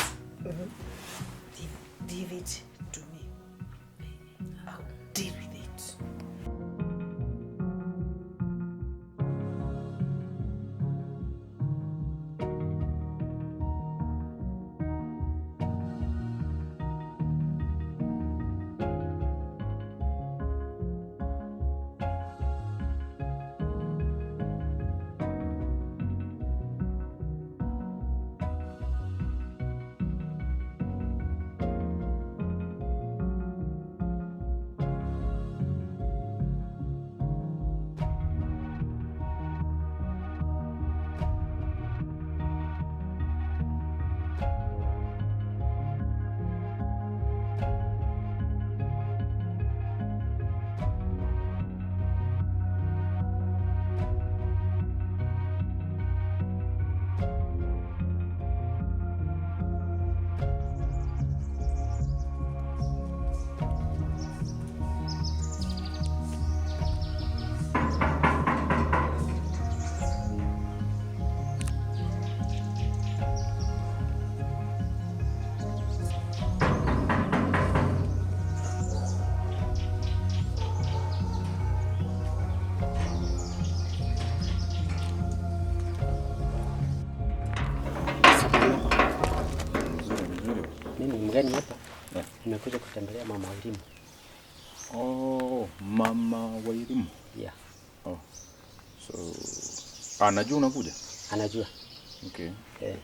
[SPEAKER 2] Leave it to me. I'll deal with it.
[SPEAKER 3] mgeni hapa. Nimekuja kutembelea Mama Wairimu.
[SPEAKER 6] Oh, Mama Wairimu.
[SPEAKER 3] Yeah.
[SPEAKER 6] Oh. So, anajua unakuja?
[SPEAKER 3] Anajua.
[SPEAKER 6] Okay.
[SPEAKER 3] Eh.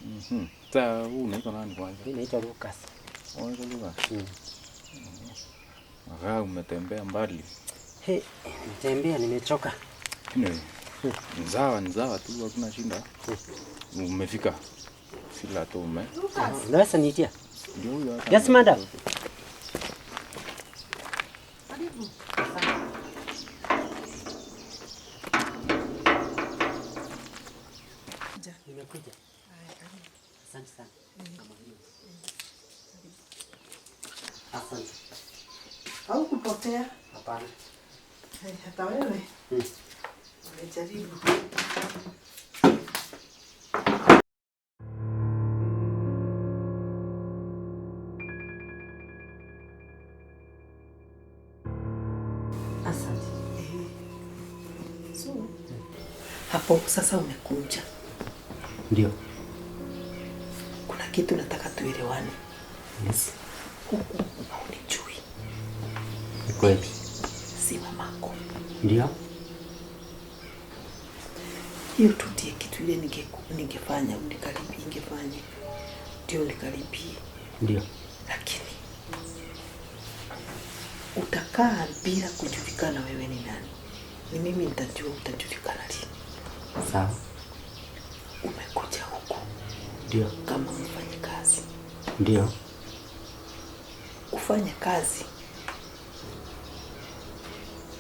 [SPEAKER 6] Mhm. Sasa wewe unaitwa nani kwanza?
[SPEAKER 3] Mimi naitwa Lucas.
[SPEAKER 6] Unaitwa Lucas? Mm. Aha, umetembea mbali.
[SPEAKER 3] He, nimetembea nimechoka.
[SPEAKER 6] Anyway, nzawa tu, hakuna shida. Umefika. Sila tu ume.
[SPEAKER 3] Unaweza niitia?
[SPEAKER 6] Ndio huyo hapa.
[SPEAKER 3] Yes, madam.
[SPEAKER 2] Karibu.
[SPEAKER 3] Nimekuja. Asante sana. Asante.
[SPEAKER 2] Haukupotea?
[SPEAKER 3] Hapana.
[SPEAKER 2] Hata wewe? Umejaribu.
[SPEAKER 3] Asante.
[SPEAKER 2] So, hapo sasa umekuja.
[SPEAKER 3] Ndio.
[SPEAKER 2] Kuna kitu nataka tuelewane.
[SPEAKER 3] Yes.
[SPEAKER 2] Huku haunijui.
[SPEAKER 3] Ni kweli.
[SPEAKER 2] Si mamako.
[SPEAKER 3] Ndio.
[SPEAKER 2] Hiyo tu ndiye kitu ile ningefanya unikaribie, ingefanya ndio unikaribie.
[SPEAKER 3] Ndio.
[SPEAKER 2] Lakini utakaa bila kujulikana wewe ni nani. Ni mimi nitajua utajulikana lini.
[SPEAKER 3] Sawa.
[SPEAKER 2] Umekuja huku.
[SPEAKER 3] Ndio.
[SPEAKER 2] Kama mfanyikazi.
[SPEAKER 3] Ndio.
[SPEAKER 2] Ufanye kazi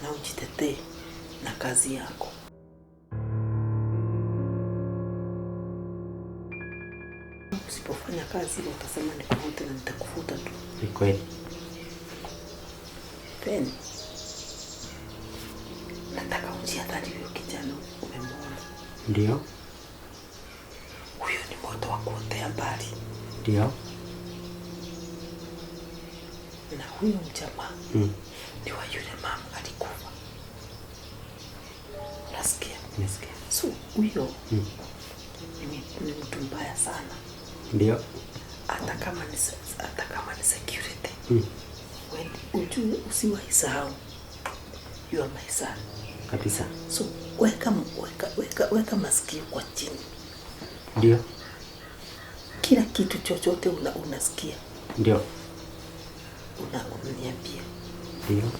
[SPEAKER 2] na ujitetee na kazi yako. Usipofanya kazi utasema nikufute na nitakufuta tu.
[SPEAKER 3] Ni kweli.
[SPEAKER 2] Then nataka ujiadhari huyo kijana umemwona.
[SPEAKER 3] Ndio.
[SPEAKER 2] Huyo ni moto wa kuotea mbali.
[SPEAKER 3] Ndio.
[SPEAKER 2] Na huyo mjamaa ni wa yule mama alikufa. Unasikia?
[SPEAKER 3] Nasikia.
[SPEAKER 2] So huyo ni mtu mbaya sana.
[SPEAKER 3] Ndio.
[SPEAKER 2] Hata kama ni security. Ujue usiwahi sahau. You are my son.
[SPEAKER 3] Kabisa.
[SPEAKER 2] So weka masikio kwa chini.
[SPEAKER 3] Ndio.
[SPEAKER 2] Kila kitu chochote unasikia.
[SPEAKER 3] Ndio.
[SPEAKER 2] Unaniambia.
[SPEAKER 3] Ndio.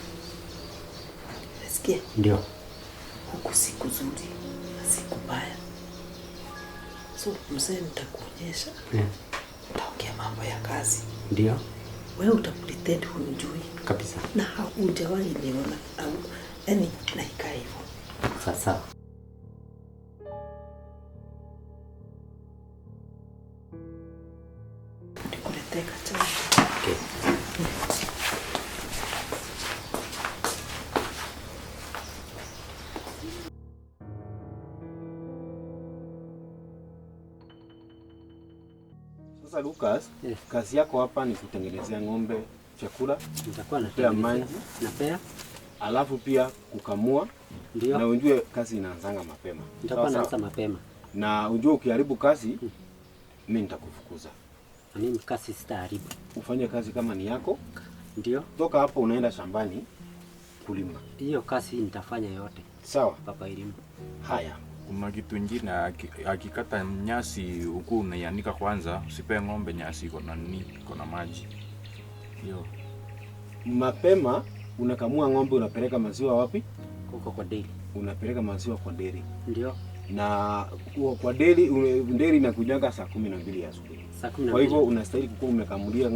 [SPEAKER 2] Unasikia?
[SPEAKER 3] Ndio.
[SPEAKER 2] Huku siku nzuri na siku mbaya. So mzee nitakuonyesha. Nitaongea mambo ya kazi.
[SPEAKER 3] Ndio.
[SPEAKER 2] Wewe utapretend hunijui.
[SPEAKER 3] Kabisa.
[SPEAKER 2] Na hujawahi niona au yani naikaa hivyo.
[SPEAKER 3] Sasa.
[SPEAKER 2] Nikuletee kachai.
[SPEAKER 3] Okay.
[SPEAKER 4] Sasa Lucas, yes. Kazi yako hapa ni kutengenezea ng'ombe chakula,
[SPEAKER 3] nitakuwa
[SPEAKER 4] natengenezea maji,
[SPEAKER 3] napea,
[SPEAKER 4] alafu pia kukamua.
[SPEAKER 3] Ndio.
[SPEAKER 4] Na ujue kazi inaanzanga mapema.
[SPEAKER 3] Nitakuwa naanza mapema.
[SPEAKER 4] Na ujue ukiharibu kazi, mimi nitakufukuza.
[SPEAKER 3] Na mimi kazi sitaharibu.
[SPEAKER 4] Ufanye kazi kama ni yako.
[SPEAKER 3] Ndio.
[SPEAKER 4] Toka hapo unaenda shambani kulima.
[SPEAKER 3] Hiyo kazi nitafanya yote.
[SPEAKER 4] Sawa.
[SPEAKER 3] Papa Elimu.
[SPEAKER 4] Haya.
[SPEAKER 6] Kuna kitu ingine akikata nyasi huku unaianika kwanza, usipe ng'ombe nyasi iko na nini, iko na maji. Hiyo.
[SPEAKER 4] Mapema unakamua ng'ombe unapeleka maziwa wapi?
[SPEAKER 3] Huko kwa dairy.
[SPEAKER 4] Unapeleka maziwa kwa dairy.
[SPEAKER 3] Ndio.
[SPEAKER 4] Na kwa dairy dairy inakujanga saa 12 asubuhi.
[SPEAKER 3] Saa 12.
[SPEAKER 4] Kwa hivyo unastahili kuwa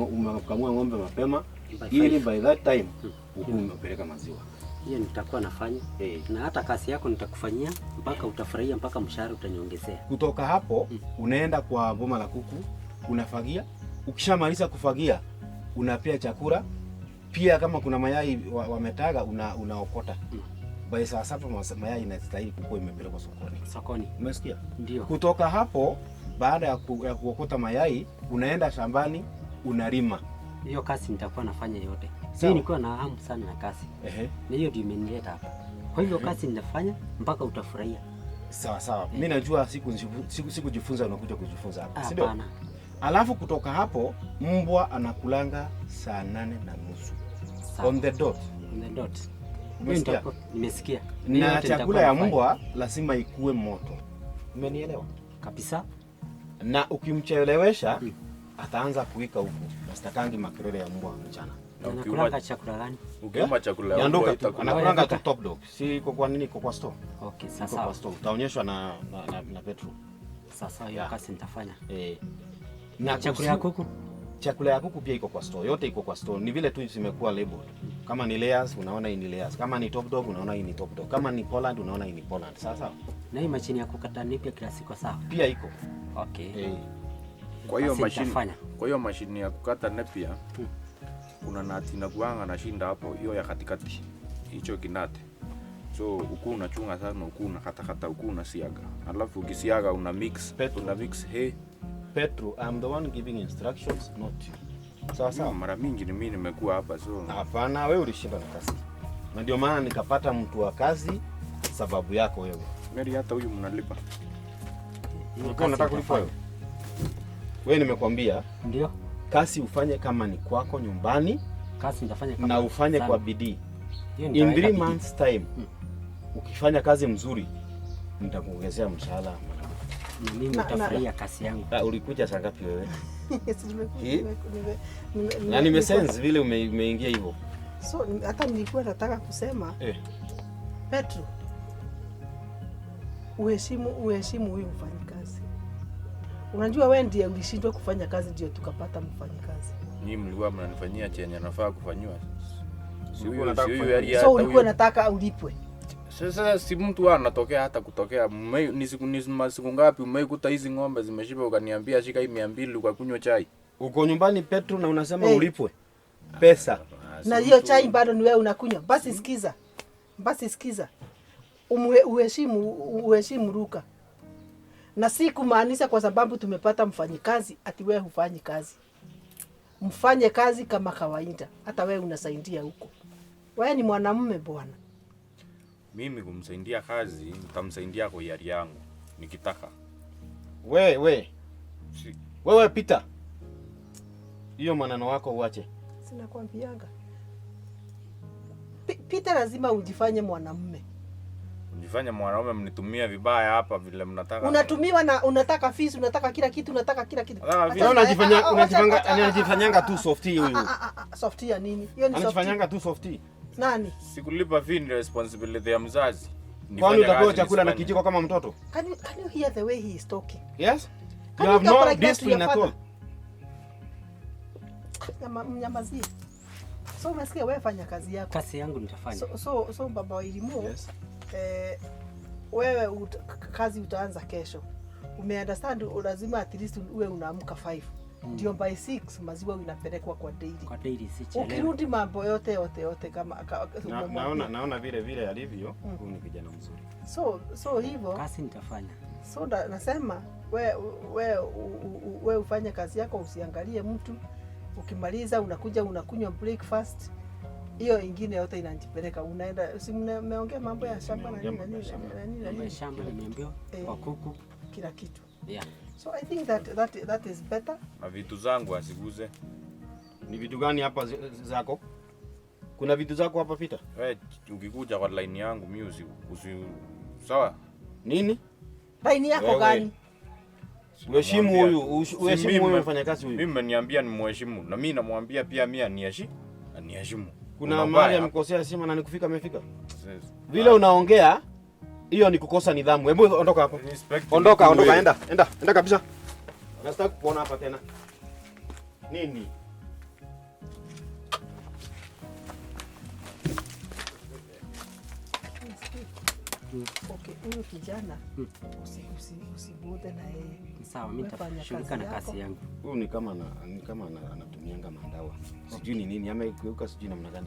[SPEAKER 4] umekamua ng'ombe mapema ili by that time huku umepeleka maziwa.
[SPEAKER 3] Hiyo nitakuwa nafanya. Na hata kazi yako nitakufanyia mpaka utafurahia, mpaka mshahara utaniongezea.
[SPEAKER 4] Kutoka hapo unaenda kwa boma la kuku, unafagia. Ukishamaliza kufagia, unapea chakula. Pia kama kuna mayai wametaga unaokota. By saa 7 mayai inastahili kukuwa imepelekwa sokoni.
[SPEAKER 3] Sokoni.
[SPEAKER 4] Umesikia?
[SPEAKER 3] Ndio.
[SPEAKER 4] Kutoka hapo baada ya kuokota mayai, unaenda shambani, unalima.
[SPEAKER 3] Hiyo kazi nitakuwa nafanya yote. Mimi nilikuwa na hamu sana na kazi. Na hiyo ndio imenileta hapa. Kwa hivyo kazi ninafanya mpaka utafurahia.
[SPEAKER 4] Sawa sawa. Mimi najua sikujifunza unakuja kujifunza hapa. Si ndio?
[SPEAKER 3] Hapana.
[SPEAKER 4] Alafu kutoka hapo mbwa anakulanga saa 8:30.
[SPEAKER 3] Sawa.
[SPEAKER 4] On the dot.
[SPEAKER 3] On the dot.
[SPEAKER 4] Umesikia?
[SPEAKER 3] Nimesikia. Mimi
[SPEAKER 4] Na
[SPEAKER 3] yote nitakuwa
[SPEAKER 4] chakula ya
[SPEAKER 3] nafanya.
[SPEAKER 4] mbwa lazima ikue moto. Umenielewa?
[SPEAKER 3] Kabisa.
[SPEAKER 4] Na ukimchelewesha ataanza kuika huku. Na sitakangi makelele ya mbwa mchana.
[SPEAKER 6] Na
[SPEAKER 3] Anakulanga chakula gani?
[SPEAKER 6] Ukiuma chakula ya
[SPEAKER 4] Ya
[SPEAKER 6] mbwa
[SPEAKER 4] nduka tu.
[SPEAKER 6] itakula.
[SPEAKER 4] Anakulanga tu Top Dog. Si iko kwa nini, iko kwa store.
[SPEAKER 3] Okay,
[SPEAKER 4] Iko
[SPEAKER 3] sasa.
[SPEAKER 4] kwa store. Utaonyeshwa na Petro.
[SPEAKER 3] Sasa hiyo
[SPEAKER 4] Yeah.
[SPEAKER 3] kazi nitafanya.
[SPEAKER 4] Na
[SPEAKER 3] Chakula ya kuku?
[SPEAKER 4] Chakula ya kuku pia iko kwa store. Yote iko kwa store. Ni vile tu zimekuwa labeled. Kama ni layers unaona hii ni layers. Kama ni Top Dog unaona hii ni Top Dog. Kama ni Poland unaona hii ni Poland. Sasa
[SPEAKER 3] Na hii mashine ya kukata nipia kila siku sawa?
[SPEAKER 4] Pia iko.
[SPEAKER 3] Okay.
[SPEAKER 6] Kwa hiyo
[SPEAKER 3] Kazi
[SPEAKER 6] mashini,
[SPEAKER 3] nitafanya.
[SPEAKER 6] kwa hiyo mashini ya kukata nepia kuna nati inakuanga na shinda hapo, hiyo ya katikati, hicho kinate. So ukuu unachunga sana, ukuu unakatakata, ukuu unasiaga, alafu ukisiaga una mix, una mix hay.
[SPEAKER 4] Petro, I'm the one giving instructions, not you. Sawa sawa.
[SPEAKER 6] Mara mingi ni mimi nimekuwa hapa so.
[SPEAKER 4] Hapana, wewe ulishinda na kazi. Na ndio maana nikapata mtu wa kazi sababu yako wewe.
[SPEAKER 6] Mary, hata huyu mnalipa.
[SPEAKER 4] Ulikuwa unataka kulipwa wewe? Wewe nimekwambia.
[SPEAKER 3] Ndio.
[SPEAKER 4] Kazi ufanye kama ni kwako nyumbani.
[SPEAKER 3] Kazi nitafanya kama
[SPEAKER 4] na ufanye
[SPEAKER 3] sana.
[SPEAKER 4] kwa bidii.
[SPEAKER 3] Hiyo
[SPEAKER 4] In
[SPEAKER 3] nitaweka
[SPEAKER 4] 3
[SPEAKER 3] bidii.
[SPEAKER 4] months time ukifanya kazi mzuri nitakuongezea mshahara.
[SPEAKER 3] Na mimi nitafurahia kazi yangu.
[SPEAKER 4] Ah, ulikuja saa ngapi wewe?
[SPEAKER 2] Si nimekuja,
[SPEAKER 4] Eh? Na nimesense vile umeingia hivyo.
[SPEAKER 2] So hata nilikuwa nataka kusema Petro, uheshimu huyu mfanyikazi. Unajua wewe ndiye ulishindwa kufanya kazi ndio tukapata mfanyikazi.
[SPEAKER 6] Nyinyi mlikuwa mnanifanyia chenye nafaa kufanyiwa. Si
[SPEAKER 4] Ulikuwa
[SPEAKER 6] huyu,
[SPEAKER 4] unataka
[SPEAKER 6] si huyu
[SPEAKER 4] kufanya
[SPEAKER 6] hata
[SPEAKER 2] So ulikuwa
[SPEAKER 6] huyu.
[SPEAKER 2] unataka ulipwe.
[SPEAKER 6] Sasa si mtu anatokea hata kutokea. Ni masiku ngapi umeikuta hizi ng'ombe zimeshiba ukaniambia shika hii 200 ukakunywa chai?
[SPEAKER 4] Uko nyumbani Petro na unasema
[SPEAKER 2] Hey.
[SPEAKER 4] ulipwe pesa.
[SPEAKER 2] Na hiyo chai bado ni wewe unakunywa. Basi sikiza. Basi sikiza. Uheshimu Ruka. Na si kumaanisha kwa sababu tumepata mfanyikazi ati wewe hufanyi kazi. Mfanye kazi kama kawaida. Hata wewe unasaidia huko. Wewe ni mwanamume bwana.
[SPEAKER 6] Mimi kumsaidia kazi, nitamsaidia kwa hiari yangu nikitaka.
[SPEAKER 4] We.
[SPEAKER 6] Si.
[SPEAKER 4] Wewe Peter. Hiyo maneno wako uache.
[SPEAKER 2] Sinakwambianga. Peter, lazima ujifanye mwanamume.
[SPEAKER 6] Mjifanye mwanaume, mnitumie vibaya hapa vile mnataka.
[SPEAKER 2] Unatumiwa na unataka fees, unataka kila kitu, unataka kila kitu.
[SPEAKER 6] Unataka fees.
[SPEAKER 4] Sasa anajifanyanga tu softie huyu.
[SPEAKER 2] Softie ya nini? Hiyo ni softie.
[SPEAKER 4] Anajifanyanga tu softie.
[SPEAKER 2] Nani?
[SPEAKER 6] Sikulipa fee ni responsibility ya mzazi.
[SPEAKER 4] Kwani
[SPEAKER 6] Nifanye
[SPEAKER 4] utapewa
[SPEAKER 6] kazi,
[SPEAKER 4] chakula na
[SPEAKER 6] nisifanye.
[SPEAKER 4] kijiko kama mtoto?
[SPEAKER 2] Can you hear the way he is talking?
[SPEAKER 4] Yes?
[SPEAKER 2] Can
[SPEAKER 4] You
[SPEAKER 2] you
[SPEAKER 4] have
[SPEAKER 2] talk
[SPEAKER 4] no
[SPEAKER 2] like that to your
[SPEAKER 4] discipline at all.
[SPEAKER 2] father? Mnyamazie. So umesikia, wewe fanya kazi yako.
[SPEAKER 3] Kazi yangu nitafanya.
[SPEAKER 2] So baba wa Irimu,
[SPEAKER 4] Yes.
[SPEAKER 2] Wewe kazi utaanza kesho. Umeunderstand, lazima at least uwe unaamka 5. Ndio by 6 maziwa inapelekwa kwa daily.
[SPEAKER 3] Kwa daily si chelewe.
[SPEAKER 2] Ukirudi mambo yote yote yote kama umemwambia.
[SPEAKER 4] Naona vile vile alivyo, huyu ni kijana mzuri.
[SPEAKER 2] So hivyo.
[SPEAKER 3] Kazi nitafanya.
[SPEAKER 2] So nasema we ufanye kazi yako, usiangalie mtu. Ukimaliza unakuja unakunywa breakfast. Hiyo ingine yote inajipeleka. Unaenda, si mmeongea mambo ya shamba na nini na nini na nini na
[SPEAKER 3] Mambo ya
[SPEAKER 2] nini?
[SPEAKER 3] shamba nimeambiwa, kwa kuku.
[SPEAKER 2] Kila kitu.
[SPEAKER 3] Yeah.
[SPEAKER 2] So I think that is better.
[SPEAKER 6] Na vitu zangu asiguze.
[SPEAKER 4] Ni vitu gani hapa zako? Kuna vitu zako hapa Peter?
[SPEAKER 6] Wewe ukikuja kwa line yangu mimi usi sawa?
[SPEAKER 4] Nini?
[SPEAKER 2] Line yako
[SPEAKER 4] Wewe.
[SPEAKER 2] gani?
[SPEAKER 4] Uheshimu
[SPEAKER 6] Namwambia
[SPEAKER 4] huyu,
[SPEAKER 6] tu. Si
[SPEAKER 4] uheshimu
[SPEAKER 6] mimi
[SPEAKER 4] huyu mfanyakazi huyu.
[SPEAKER 6] Mimi mmeniambia nimheshimu na mimi namwambia pia mimi aniheshimu.
[SPEAKER 4] Kuna
[SPEAKER 6] Kuna
[SPEAKER 4] mahali
[SPEAKER 6] ubaya.
[SPEAKER 4] amekosea heshima na nikufika amefika.
[SPEAKER 6] Sasa.
[SPEAKER 4] Vile unaongea hiyo ni kukosa nidhamu. Hebu ondoka hapo.
[SPEAKER 6] Respect
[SPEAKER 4] Ondoka,
[SPEAKER 6] ni
[SPEAKER 4] ondoka,
[SPEAKER 6] wewe.
[SPEAKER 4] enda, enda, enda kabisa. Nataka kukuona hapa tena. Nini?
[SPEAKER 2] Okay, huyu kijana usibode na yeye.
[SPEAKER 3] Sawa, mimi
[SPEAKER 2] Wewe fanya
[SPEAKER 3] nitashughulika na
[SPEAKER 2] kazi
[SPEAKER 3] kazi
[SPEAKER 2] yako.
[SPEAKER 3] yangu.
[SPEAKER 4] Huyu ni kama anatumianga mandawa. Sijui ni nini amegeuka, sijui namna gani.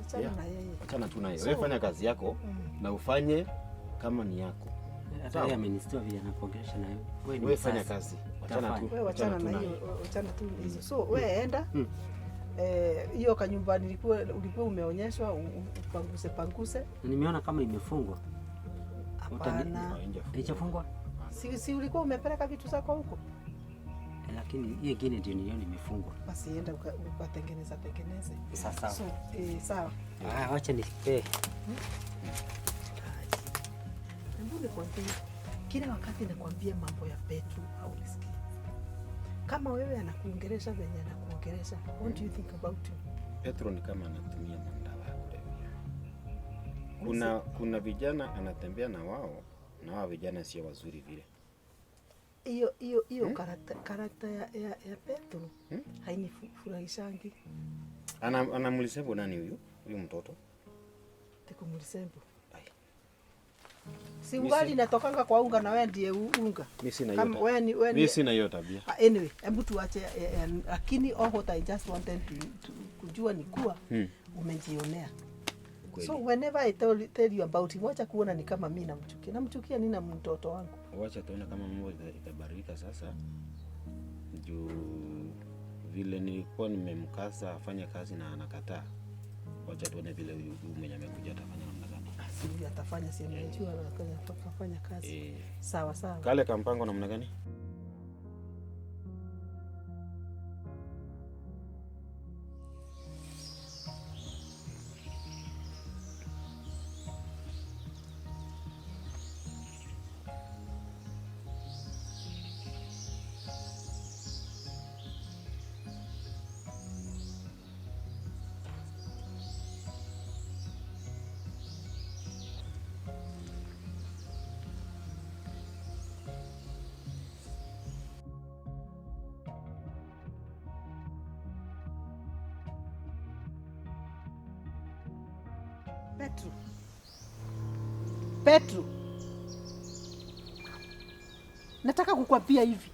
[SPEAKER 2] Achana
[SPEAKER 4] Yeah.
[SPEAKER 2] na yeye.
[SPEAKER 4] Achana tu na yeye.
[SPEAKER 2] So,
[SPEAKER 4] Wewe fanya kazi yako na ufanye kama ni yako.
[SPEAKER 3] Hata yeye amenistua vile anakuongelesha na wewe. Wewe ni
[SPEAKER 4] Wewe fanya
[SPEAKER 3] mzazi.
[SPEAKER 4] kazi. Achana
[SPEAKER 3] Utafanya.
[SPEAKER 4] tu.
[SPEAKER 2] Wewe wachana
[SPEAKER 4] Achana tu
[SPEAKER 2] na
[SPEAKER 4] naye.
[SPEAKER 2] hiyo, wachana tu na hizo. So wewe enda. Hiyo kanyumba ulikuwa umeonyeshwa upanguse panguse.
[SPEAKER 3] Na nimeona kama imefungwa.
[SPEAKER 2] Hapana.
[SPEAKER 3] Haijafungwa?
[SPEAKER 2] Si ulikuwa umepeleka vitu zako huko?
[SPEAKER 3] Lakini hiyo ingine ndio niliona imefungwa.
[SPEAKER 2] Basi enda ukatengeneza tengeneze.
[SPEAKER 3] Sasa.
[SPEAKER 2] So, sawa.
[SPEAKER 3] Ah, wacha nipe.
[SPEAKER 2] Hebu nikwambie, kila wakati nakwambia mambo ya Petro au nisikii. Kama wewe anakuongelesha venye anakuongelesha, what do you think about him?
[SPEAKER 4] Petro ni kama anatumia madawa ya kulevya. Kuna vijana anatembea na wao, na wao vijana sio wazuri vile.
[SPEAKER 2] Hiyo karakta ya Petro hainifurahishangi.
[SPEAKER 4] Anamlisembo nani huyu? Huyu mtoto?
[SPEAKER 2] Tikumulisembo. Si ugali inatokanga kwa unga na wewe ndiye unga.
[SPEAKER 4] Mimi sina hiyo tabia.
[SPEAKER 2] Anyway, hebu tuache lakini all what I just wanted to kujua ni kuwa umejionea. So whenever I tell you about him, wacha kuona ni kama mimi namchukia. Namchukia nina mtoto wangu.
[SPEAKER 4] Wacha tuone kama mambo itabadilika sasa. Juu vile nilikuwa nimemkaza afanye kazi na anakataa. Wacha tuone vile huyu mwenye amekuja atafanya namna gani.
[SPEAKER 2] Sijui atafanya, si najua anafanya kazi. Sawa sawa.
[SPEAKER 4] Kale kampango namna gani?
[SPEAKER 2] Petro, nataka kukwambia hivi.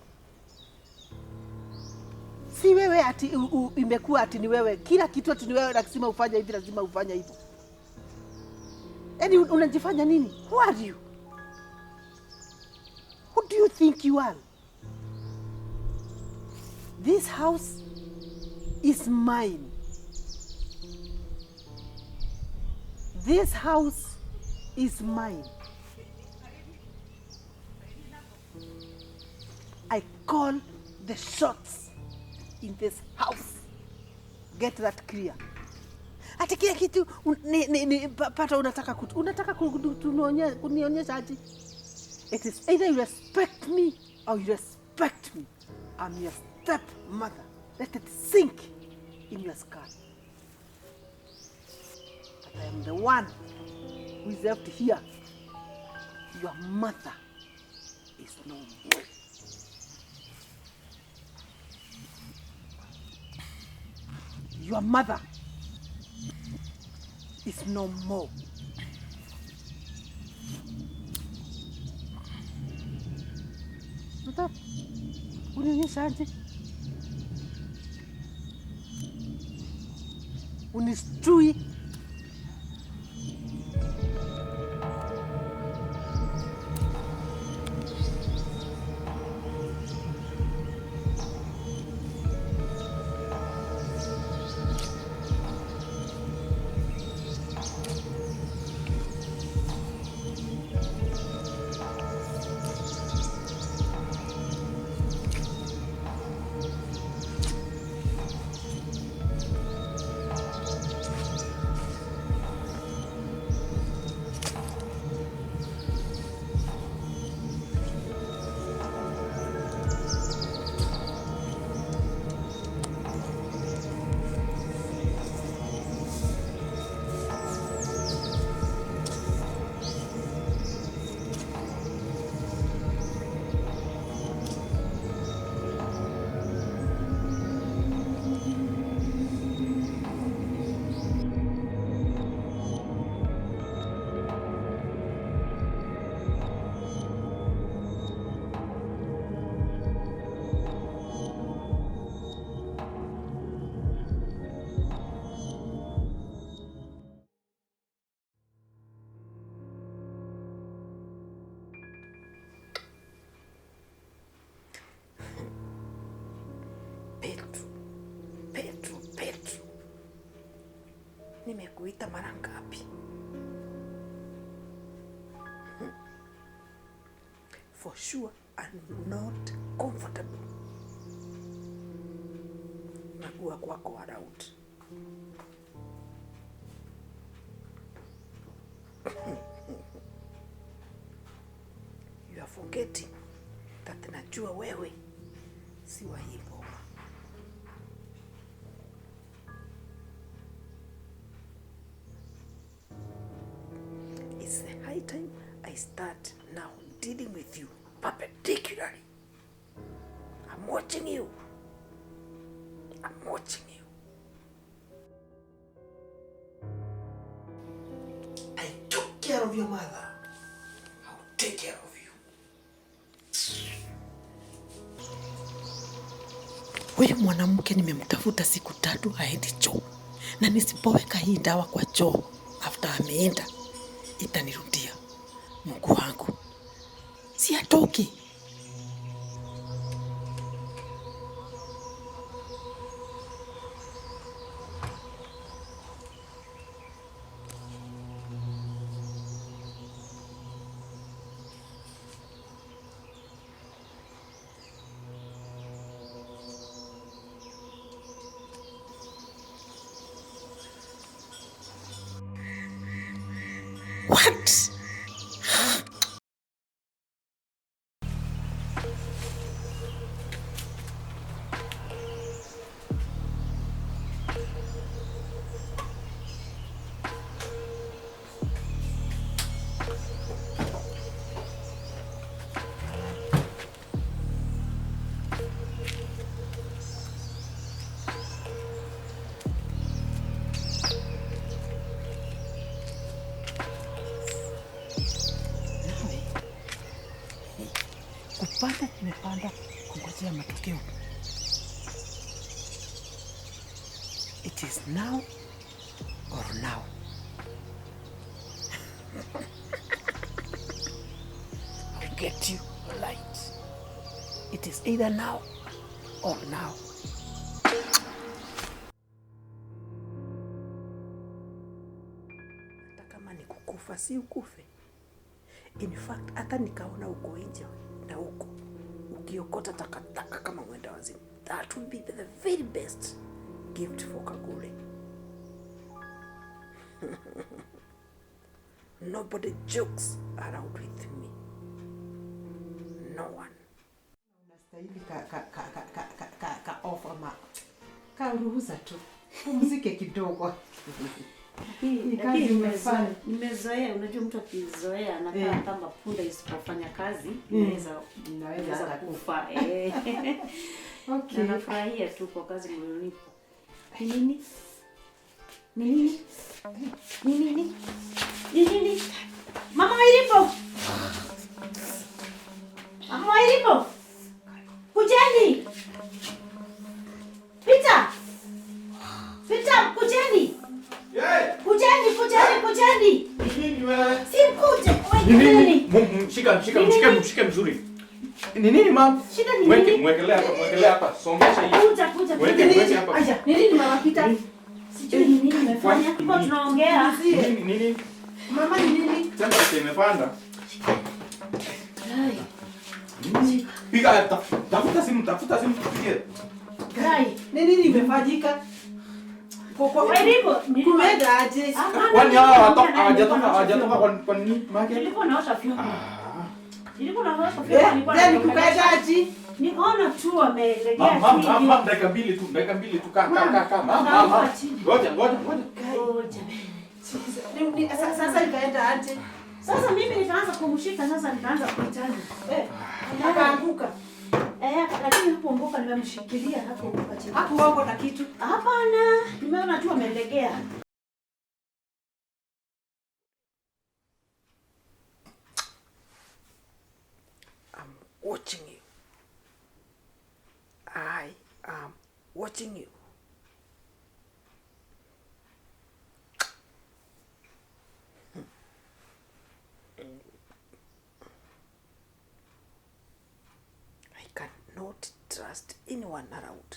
[SPEAKER 2] Si wewe ati imekuwa ati ni wewe, kila kitu ati ni wewe, lazima ufanye hivi, lazima ufanye hivyo. Yaani unajifanya nini? Who are you? Who do you think you are? This house is mine. This house is mine. I call the shots in this house. Get that clear. Ati kila kitu pata unataka kunionyesha aje? It is either you respect me or you respect me. I'm your stepmother. Let it sink in your skull. That I am the one who is left here. Your mother is no more. Your mother is no more. Mata, unionyesha aje? Unistui. Petro, nimekuita mara ngapi? For sure, I'm not comfortable. Mungu wako around. You are forgetting that najua wewe si wa hii boma. It's the high time I start now dealing with you perpendicularly. I'm watching you. I'm watching you. I took care of your mother. I'll take care of you. Huyu mwanamke nimemtafuta siku 3 haendi choo. Na nisipoweka hii dawa kwa choo after ameenda itanirudia. Mungu wangu. Si atoki. What? Kupanda nimepanda kungojea matokeo. It is now or now. I'll get you light. It is either now or now. Hata kama ni kukufa si ukufe. In fact, hata nikaona uko nje na huko ukiokota takataka kama mwenda wazimu, that would be the very best gift for Kagure. Nobody jokes around with me. No one.
[SPEAKER 12] Unastahili ka off ama ka ruhusa tu. Pumzike kidogo.
[SPEAKER 13] Nimezoea, unajua mtu akizoea anakaa kama punda isipofanya kazi, inaweza kufa. Okay. Na nafurahia tu kwa kazi mlionipa. Ni nini? Ni nini? Ni nini? Ni nini? Mama Wairipo! Mama Wairipo! Kujeni! Peter! Peter, kujeni! Kujeni, kujeni, kujeni.
[SPEAKER 5] Nini wewe?
[SPEAKER 13] Si mkuje. Wewe
[SPEAKER 6] nini? Shika, shika, shika, shika mzuri. Ni nini mama?
[SPEAKER 13] Shida ni nini?
[SPEAKER 6] Mwekelea hapa, mwekelea hapa. Songesha hii.
[SPEAKER 13] Kuja, kuja.
[SPEAKER 6] Weke hapa.
[SPEAKER 13] Aja, ni nini mama Peter? Sijui ni nini nimefanya. Kwa tunaongea.
[SPEAKER 6] Nini nini?
[SPEAKER 12] Mama ni nini?
[SPEAKER 6] Temperature imepanda.
[SPEAKER 13] Ai.
[SPEAKER 6] Piga tafuta simu, tafuta simu tupigie.
[SPEAKER 13] Gai,
[SPEAKER 12] ni nini imefanyika? Kumeenda aje?
[SPEAKER 6] Kwani hawa hawajatoka kwa nini?
[SPEAKER 13] Nilikuwa naosha vyombo. Nilikuwa naosha vyombo, nilikuwa
[SPEAKER 12] na kukaenda aje?
[SPEAKER 13] Nikaona tu amelegea.
[SPEAKER 6] Mama, dakika mbili tu, dakika mbili tu kaa. Mama. Ngoja, ngoja, ngoja.
[SPEAKER 12] Sasa nikaenda aje?
[SPEAKER 13] Sasa mimi nikaanza kumshika, sasa nikaanza kuitana.
[SPEAKER 12] Akaanguka.
[SPEAKER 13] Lakini hapo nimemshikilia hapo chini.
[SPEAKER 12] Hapo wako na kitu?
[SPEAKER 13] Hapana, nimeona tu amelegea.
[SPEAKER 2] I'm watching you. I am watching you. I cannot trust anyone around.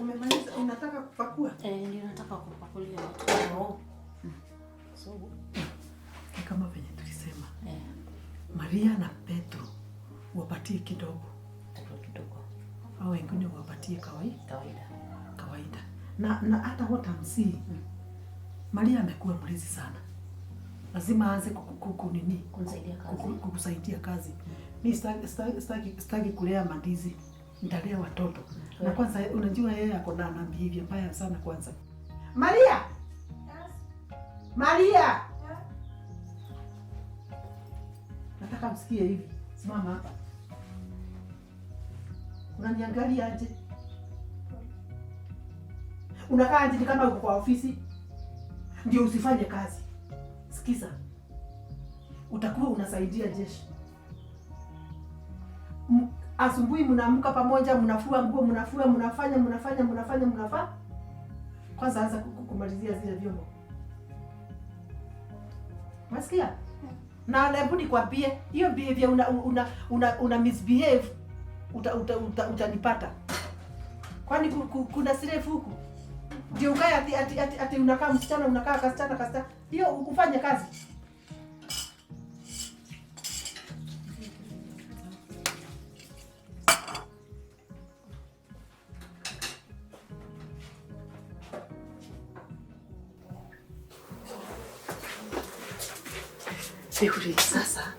[SPEAKER 2] Umemaliza, unataka kupakua?
[SPEAKER 13] Eh, ndio nataka kupakulia watu.
[SPEAKER 2] So, ni kama venye tulisema. Maria na Petro wapatie kidogo.
[SPEAKER 8] Kidogo.
[SPEAKER 2] Au wengine wapatie kawaida.
[SPEAKER 8] Kawaida.
[SPEAKER 2] Na hata what I'm seeing, Maria amekuwa mlezi sana. Lazima aanze nini?
[SPEAKER 8] Kunisaidia kazi.
[SPEAKER 2] Kukusaidia kazi. Mimi sitaki kulea mandizi. Nitalea watoto. Na kwanza unajua yeye ako na behavior mbaya sana kwanza. Maria!
[SPEAKER 7] Yes.
[SPEAKER 2] Maria!
[SPEAKER 7] Yeah.
[SPEAKER 2] Nataka msikie hivi. Simama hapa. Unaniangalia aje? Unakaa aje kama uko kwa ofisi? Ndio usifanye kazi. Sikiza. Utakuwa unasaidia jeshi. Asubuhi mnaamka pamoja, mnafua nguo, mnafua, mnafanya, mnafanya, mnafanya, mnafaa. Kwanza anza kumalizia zile vyombo. Unasikia? Na hebu nikwambie, hiyo behavior una misbehave, utanipata. Kwani kuna slave huku? Ndio ukae ati unakaa msichana, unakaa kasichana. Hiyo ufanye kazi. Sihuri sasa.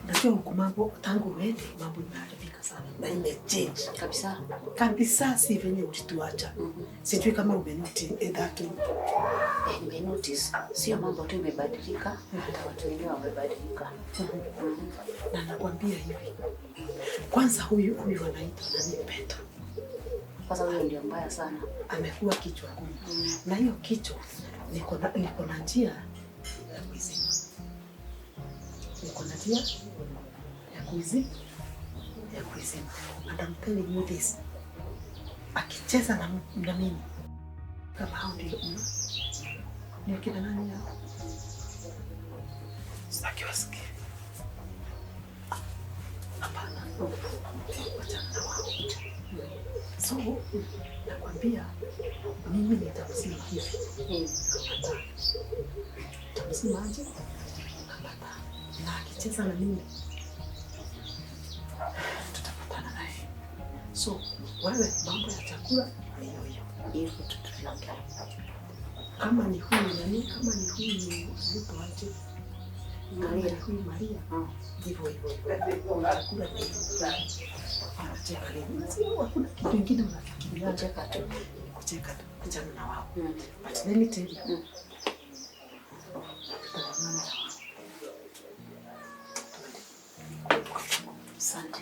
[SPEAKER 2] Najua huku mambo tangu uende mambo imeharibika sana na imechange
[SPEAKER 8] kabisa.
[SPEAKER 2] Kabisa si venye ulituacha. Sijui kama umenotice that.
[SPEAKER 13] Nimenotice sio mambo tu imebadilika, hata watu wenyewe wamebadilika.
[SPEAKER 2] Na nakwambia hivi. Kwanza huyu anaitwa nani, Petro.
[SPEAKER 13] Kwanza huyo ndio mbaya sana.
[SPEAKER 2] Amekuwa kichwa ngumu. Na hiyo kichwa niko na njia ya kuizima. Niko na njia ya kuizima. And I'm telling you this. Akicheza na mimi kama hao ndio ndio kina nani hao? Sitaki wasikie. Hapana. Wachana na wao. So, nakwambia mimi nitamzima hivi. Nitamzima aje? Na akicheza na mimi tutapatana naye. So, wewe mambo ya chakula ni hiyo hiyo.
[SPEAKER 13] Hivyo tutuliongea.
[SPEAKER 2] Kama ni huyu nani, kama ni huyu mtu aje? Maria, huyu Maria. Hivyo hivyo. Chakula ni hivyo. Anacheka leo. Sio hakuna kitu kingine unafikiria.
[SPEAKER 13] Kucheka tu.
[SPEAKER 2] Kucheka tu. Kuchana na wao. But let me tell you. Tutaonana na wao.
[SPEAKER 13] Asante.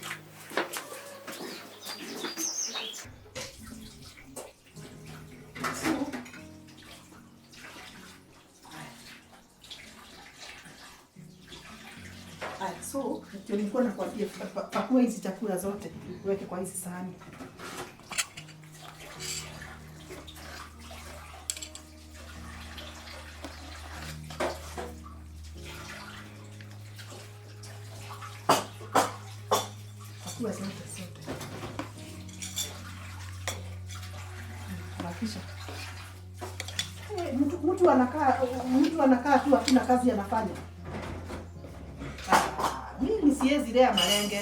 [SPEAKER 2] So, ndio nilikuwa nakwambia pakua hizi chakula zote, uweke kwa hizi sahani. Pakua zote. Bakisha. Mtu anakaa tu hakuna kazi anafanya. Mimi siwezi lea malenge.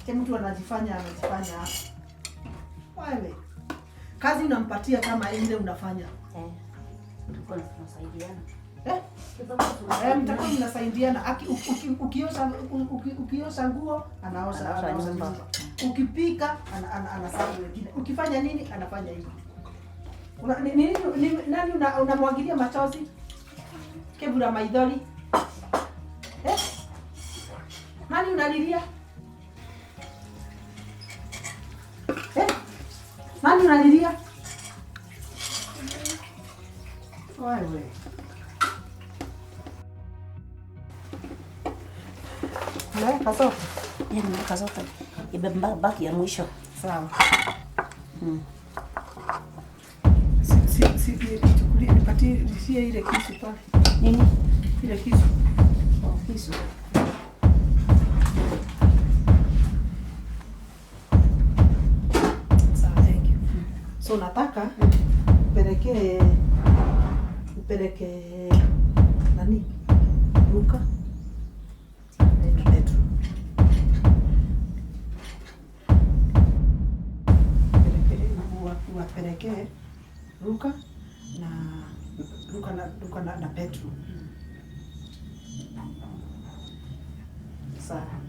[SPEAKER 2] Che mtu anajifanya hapa. Wewe. Kazi unampatia kama ile unafanya.
[SPEAKER 13] Tuko tunasaidiana.
[SPEAKER 2] Mtakuwa mnasaidiana. Ukiosha nguo anaosha nyumba. Ukipika anasafisha wengine. Ukifanya nini anafanya hivyo. Nani unamwagilia machozi? Kebura maidhori. Nani unalilia? Nani unalilia? Wewe. Unaweka zote?
[SPEAKER 13] Nimeweka zote. Imebaki ya mwisho.
[SPEAKER 2] Sawa. Si nichukulie nipatie ile kisu pale.
[SPEAKER 13] Nini?
[SPEAKER 2] Ile kisu.
[SPEAKER 13] Oh, kisu.
[SPEAKER 2] Nataka upeleke nani? Luka na Petro. Uwapelekee Luka na Petro. Sawa.